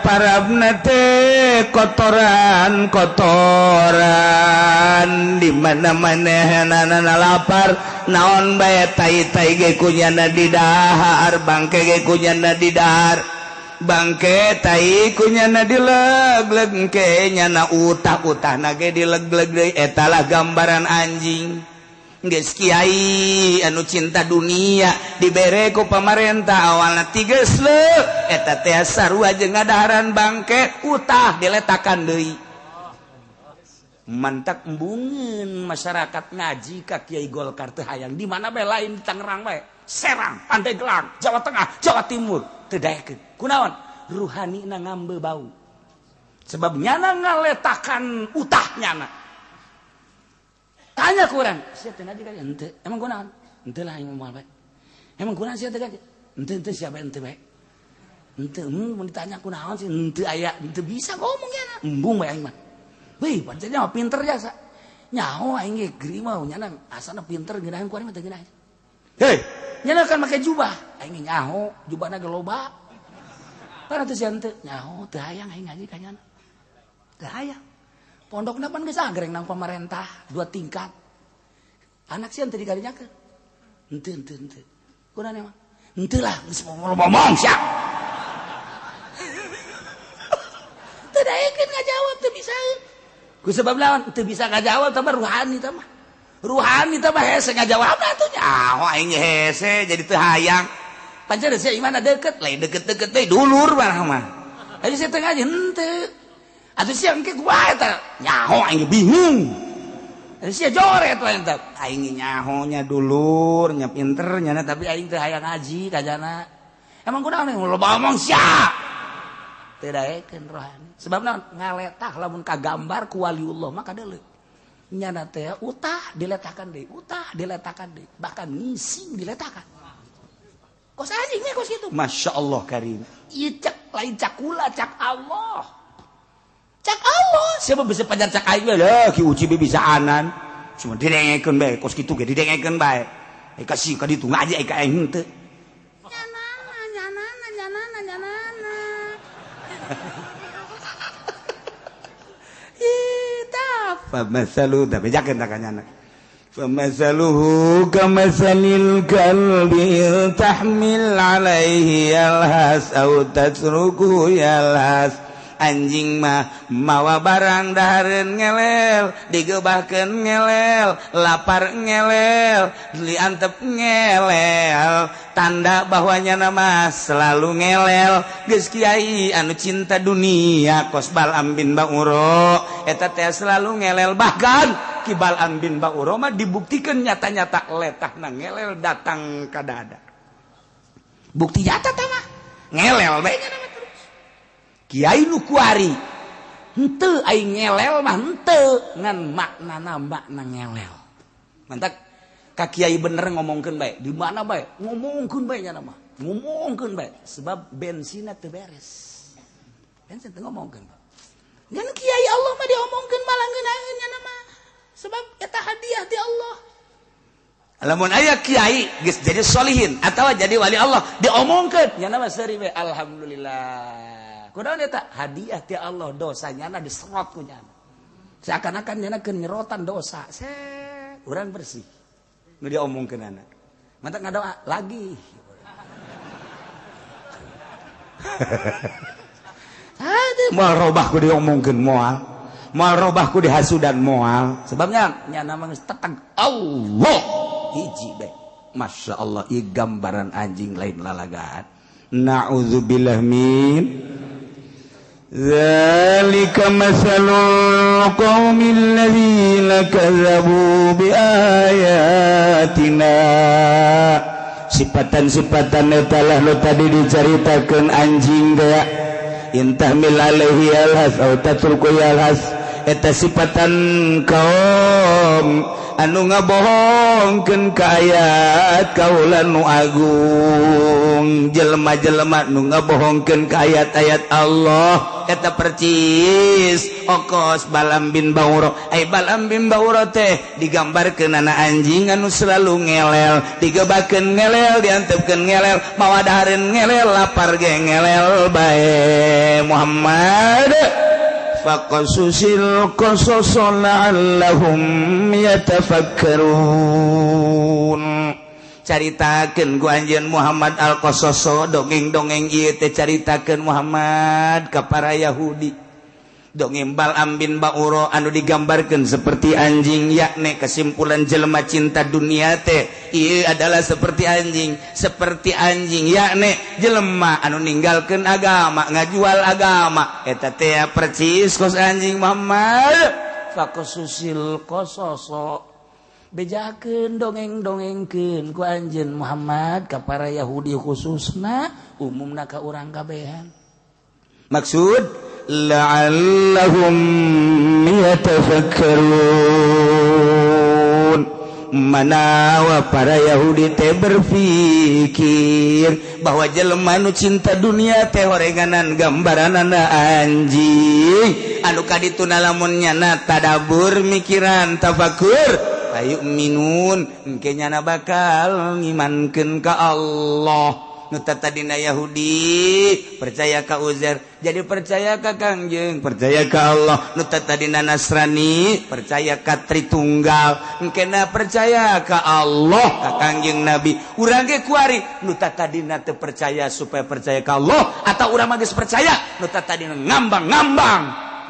parabna teh kotoran kotoran di mana-mana nana lapar naon bae tai-tai ge kunyana didahar, bangke ge kunyana didahar, bangke tai kunyana dileg-leg ke nyana utah-utahna ge dileg-leg deui. Eta lah gambaran anjing. Geus kiai anu cinta dunia dibere ku pamarentah awalna tiges leuh eta teh sarua jeung ngadaharan bangke utah diletakan deui. Mantak embungeun masyarakat ngaji ka Kiai Golkar teh hayang di mana bae, lain di Tangerang bae, Serang, Pandeglang, Jawa Tengah, Jawa Timur teu daekeun. Kunaon? Ruhanina ngambe bau. Sebab nyana ngaletakan utah nyana. Tanya kurang, sia teh ngaji kali henteu. Emang kunaon? Henteu lah aing moal bae. Emang kunaon sia teh ngaji? Henteu henteu sia bae henteu bae. Henteu mun ditanya kunaon sih henteu aya, henteu bisa ngomong nyana. Embung bae aing mah. Wih, pancen mah pinter jasa. Nyaho aing ge geri mah nyana asana pinter ngeunaheun ku aing mah teu ngeunaheun. Hei, nyana kan make jubah. Aing nyaho, jubahna ge loba. Tara teh sia henteu, nyaho teu hayang aing ngaji ka nyana. Teu hayang. Pondokna pan geus agreng nang pamarentah, 2 tingkat. Anak sieun teu dikarinyakeun. Henteu henteu henteu. Kunaon emang? Henteu lah, geus ngomong sia. Teu daekeun ngajawab teu bisa. Ku sebab lawan teu bisa ngajawab tah ruhani tah mah. Ruhani tah mah hese ngajawabna atuh nyaho aing hese jadi teu hayang. Pancen sia imana deukeut, lain deukeut-deukeut deui dulur mah mah. Jadi sia teu ngaji henteu. Atuh sia engke kumaha eta? Nyaho aing bingung. Atuh sia joret we eta. Aing nyaho nya dulur, nya pinter nya tapi aing teu hayang ngaji ka jana. Emang kunaon loba omong sia. Teu daekeun rohani. Sebab naon? Ngaletah lamun kagambar ku waliullah mah kadeuleu. Nyana teh utah diletakan deui, utah diletakan deui, bahkan ngising diletakan. Kos anjing nya kos kitu. Masya Allah karim. Ieu cak lain cakula cak Allah. Cak Allah, siapa bisa pajar cak aing lah, Ki Uci bisa anan. Cuma didengekeun bae, kos kitu ge didengekeun bae. Ai kasih ka ditu ngaji ai ka aing henteu. Nyanana nyanana nyanana nyanana. Ih, tah famasalu da bejakeun ta ka nyana. Famasaluhu kamasalil kalbi tahmil alaihi yalhas au tatruku yalhas. Anjing mah mawa barang dahareun ngelel, digebahkeun ngelel, lapar ngelel, diantep ngelel, tanda bahwa nyana mah selalu ngelel. Geus kiai anu cinta dunia kos Bal'am bin Ba'ura eta teh selalu ngelel, bahkan Ki Bal'am bin Ba'ura mah dibuktikan nyata-nyata letahna ngelel datang ka dada. Bukti nyata tah mah ngelel bae nyana mah. Kiai nu kuari henteu aing ngelel mah henteu ngan maknana makna ngelel. Mantak ka kiai bener ngomongkeun bae, di mana bae ngomongkeun bae nya mah. Ngomongkeun bae sebab bensinna teu beres. Bensin teu ngomongkeun. Ngan kiai Allah mah diomongkeun malah ngeunaheun nya mah. Sebab eta hadiah ti Allah. Lamun aya kiai geus jadi solihin atawa jadi wali Allah diomongkeun nya mah seuri bae alhamdulillah. Kunaon eta hadiah ti Allah, dosanya na diserot ku nyana. Seakan-akan nyana keur nyerotan dosa. Set, urang bersih. Nu diomongkeunana. Mantak ngadoa lagi. Hade moal robah ku diomongkeun moal. Moal robah ku dihasudan moal. Sebabnya nyana mah geus teteg Allah hiji bae. Masya Allah, ieu gambaran anjing lain lalagaan. Na'udzubillah min dzalika masalul qaumil ladzina kadzabu biayatina. Sifatan-sifatan eta lah nu tadi dicaritakeun anjing teh intahmil alaihi alhas au tatruku alhas, eta sifatan kaum anu ngabohongkeun ka ayat kaula nu agung, jelema-jelema nu ngabohongkeun ka ayat-ayat Allah eta percis okos Balam bin Bauro. Ai Balam bin Bauro teh digambarkeun ana anjing anu selalu ngelel, digebakeun ngelel, diantepkeun ngelel, mawa dahareun ngelel, lapar ge ngelel bae. Muhammad faqasusil qasas la'allahum yatafakkarun. Caritakeun ku anjeun Muhammad al-Qasaso, dongeng-dongeng ieu teh caritakeun Muhammad ka para Yahudi. Dongeng Balam bin Bauro anu digambarkeun seperti anjing, yakni kesimpulan jelema cinta dunia teh ieu adalah seperti anjing, seperti anjing yakni jelema anu ninggalkeun agama, ngajual agama eta teh percis kos anjing Muhammad. Faqasusil qasaso, bejakeun dongeng-dongengkeun ku anjeun Muhammad ka para Yahudi khususna, umumna ka urang kabehan. Maksud la'allahum yatafakkarun, manawa para Yahudi teh berpikir bahwa jelema nu cinta dunia teh horenganan gambaranana anjing anu kadituna lamun nyana tadabur mikiran tafakur ayu minun engke nyana bakal ngimankeun ka Allah. Nu tadina Yahudi percaya ka Uzair jadi percaya ka Kangjeng, percaya ka Allah. Nu tadina Nasrani percaya ka Tritunggal, engkena percaya ka Allah ka Kangjeng Nabi. Urang ge kuari nu tadina teu percaya supaya percaya ka Allah, atau urang mah geus percaya nu tadina ngambang-ngambang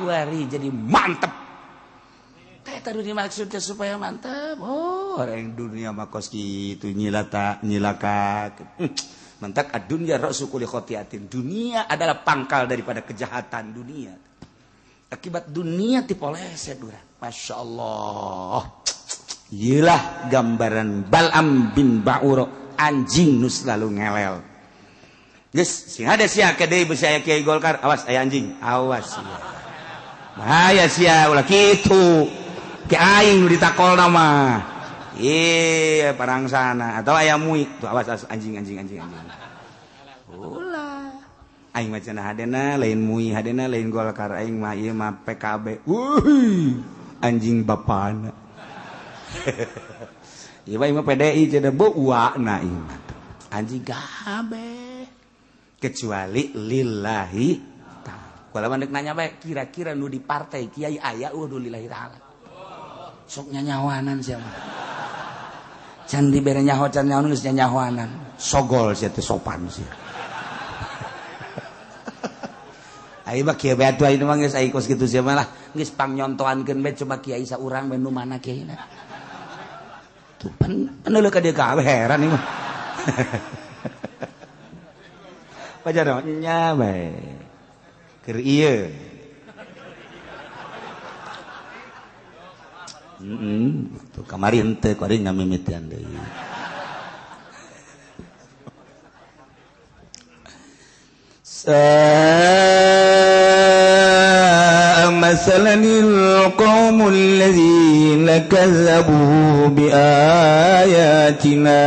kuari jadi mantep. Teh tadi dimaksudnya supaya mantep. Oh, orang dunia mah kos kitu nyilata nyilaka. Mantak ad-dunya ra'su kulli khotiatin. Dunia adalah pangkal daripada kejahatan dunia. Akibat dunia dipoleset urang. Masya Allah. Iyalah gambaran Balam bin Bauro, anjing nu selalu ngelel. Geus sing hade sia ke deui beusi aya Kiai Golkar, awas aya anjing, awas sia. Bahaya sia ulah kitu. Ki aing nu ditakolna mah. Iya, parang sana atau ayam mui tuh, awas, awas anjing anjing anjing anjing. Ulah. Aing mah cenah hadena lain mui, hadena lain Golkar, aing mah ieu mah PKB. Wuih, anjing bapana. Ieu mah PDI cenah beuana ieu mah. Anjing kabeh. Kecuali lillahi ta'ala. Kalau mandek nanya bae, kira-kira nu di partai kiai aya eueuh nu lillahi ta'ala. Sok nyanyawanan sia mah. Can dibere nyaho can nyaho geus nyanyahoanan. Sogol sia teh sopan sia. Ai mah kieu bae atuh ayeuna mah geus ai kos kitu sia mah lah. Geus pangnyontoankeun bae coba kiai saurang bae nu mana kiaina. Tuh pan peneuleuh ka dieu kabeh heran ieu mah. Pajar nya bae. Keur ieu. Tuh kamari henteu kuari ngamimitian deui. Masalanil qaumul ladzina kazzabu biayatina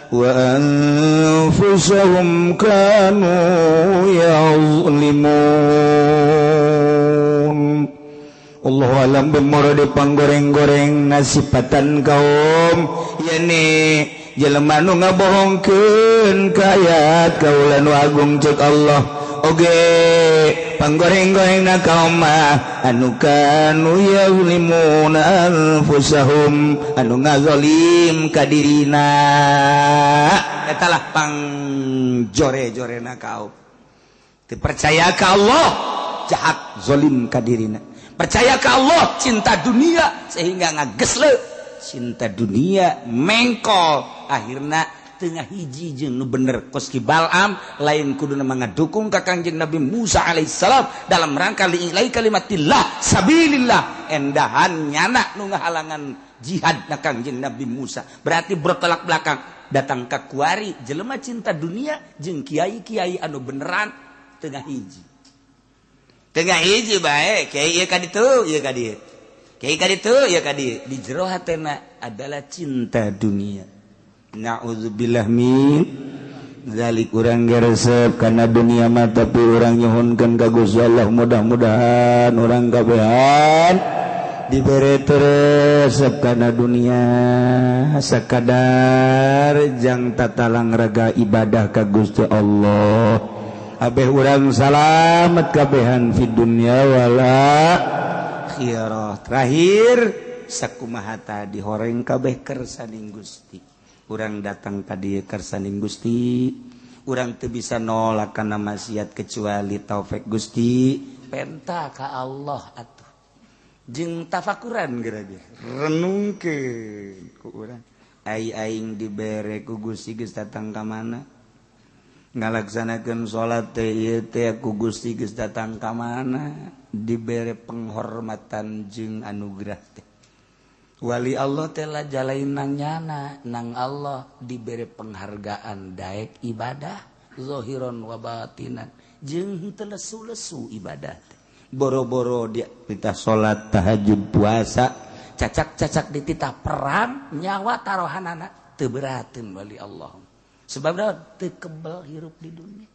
wa anfusahum kanu ya'zlimun. Allahu alam bimuradi panggoreng-goreng nasipatan kaum yani jelema nu ngabohongkeun ka ayat kaula nu agung cek Allah. Oge panggoreng-gorengna kaum mah anu kanu yazlimuna anfusahum, anu ngazalim ka dirina. Eta lah pangjore-jorena kaum. Teu percaya ka Allah, jahat zalim ka dirina. Percaya ke Allah, cinta dunia sehingga ngagesle cinta dunia mengkol akhirna tengah hiji jeung nu bener kos ki Balam lain kuduna ngadukung ka Kangjeng Nabi Musa alaihissalam dalam rangka li'ilai kalimatillah sabilillah endahan nyana nu ngahalangan jihad na Kangjeng Nabi Musa. Berarti bertolak belakang datang ka kuari jelema cinta dunia jeung kiai-kiai anu beneran tengah hiji. Tengah hiji bae kiai ieu ka ditu ieu ka dieu. Kiai ka ditu ieu ka dieu. Di jero hatena adalah cinta dunia. Na'udzubillah min zalik. Urang geresep kana dunia mah tapi urang nyuhunkeun ka Gusti Allah mudah-mudahan urang kabehan dibere resep kana dunia sakadar jang tatalang raga ibadah ka Gusti Allah. Abeh urang salamet kabehan fid dunya wal akhirah. Terakhir sakumaha tadi horeng kabeh kersaning Gusti. Urang datang ka dieu kersaning Gusti, urang teu bisa nolak kana maksiat kecuali taufik Gusti. Penta ka Allah atuh. Jeung tafakuran geura ge renungkeun ku urang. Ai aing dibere ku Gusti geus datang ka mana? Ngalaksanakeun salat teh ieu teh ku Gusti geus datang ka mana? Dibere penghormatan jeung anugerah teh. Wali Allah teh jalain nang nyana nang Allah dibere penghargaan daek ibadah zahiron wa batinan jeung teu lesu-lesu ibadah teh. Boro-boro dia titah salat tahajud puasa cacak-cacak dititah perang nyawa tarohanana teu berateun wali Allah. Sebab teu kebel hirup di dunia.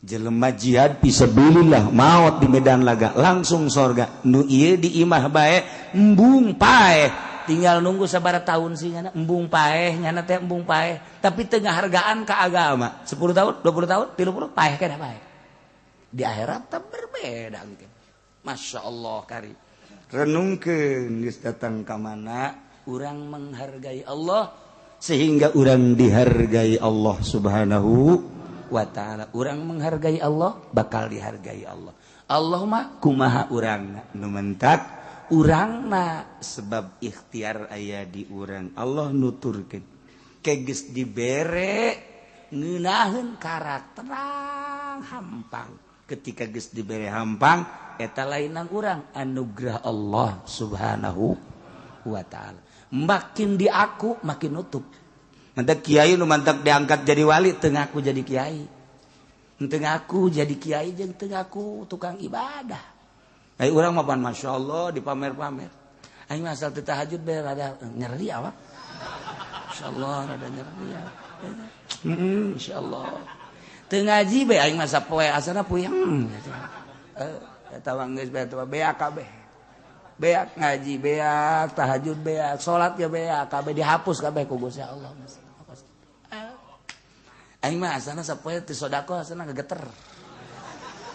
Jelema jihad fisabilillah maot di medan laga langsung sorga. Nu ieu di imah bae embung paeh tinggal nunggu sabaraha tahun sih nyana embung paeh nyana teh embung paeh tapi teu ngahargaan ka agama 10 tahun 20 tahun 30 paeh keneh paeh. Di akhirat teh berbeda engke. Masya Allah kari. Renungkeun geus datang ka mana urang menghargai Allah sehingga urang dihargai Allah Subhanahu wa ta'ala. Urang menghargai Allah bakal dihargai Allah. Allah mah kumaha urangna nu mentak urangna sebab ikhtiar aya di urang. Allah nuturkeun ke geus dibere ngeunaheun karakter hampang. Ketika geus dibere hampang eta lain nang urang anugerah Allah Subhanahu wa ta'ala. Makin diaku makin nutup. Mantak kiai nu mantak diangkat jadi wali teu ngaku jadi kiai. Teu ngaku jadi kiai jeung teu ngaku tukang ibadah. Ai urang mah pan masyaallah dipamer-pamer. Aing mah asal teu tahajud bae rada nyeri awak. Insyaallah rada nyeri ya. Insyaallah. Teu ngaji bae aing mah sapoe asana puyeng. Eta mah geus bae teh beak kabeh. Beak ngaji beak, tahajud beak, salat ge beak, kabeh dihapus kabeh ku Gusti Allah. Aing mah asana sapoe teu sedekah asana ngageter.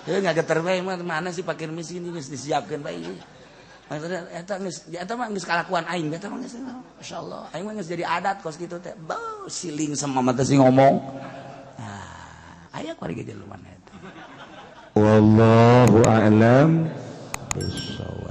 Heuh ngageter bae mah mana sih fakir miskin geus disiapkeun bae. Maksudna eta geus eta mah geus kalakuan aing eta mah geus masyaallah. Aing mah geus jadi adat kos kitu teh. Beuh siling sama mata sih ngomong. Ah, aya kuari ge jelema eta. Wallahu a'lam bissawab.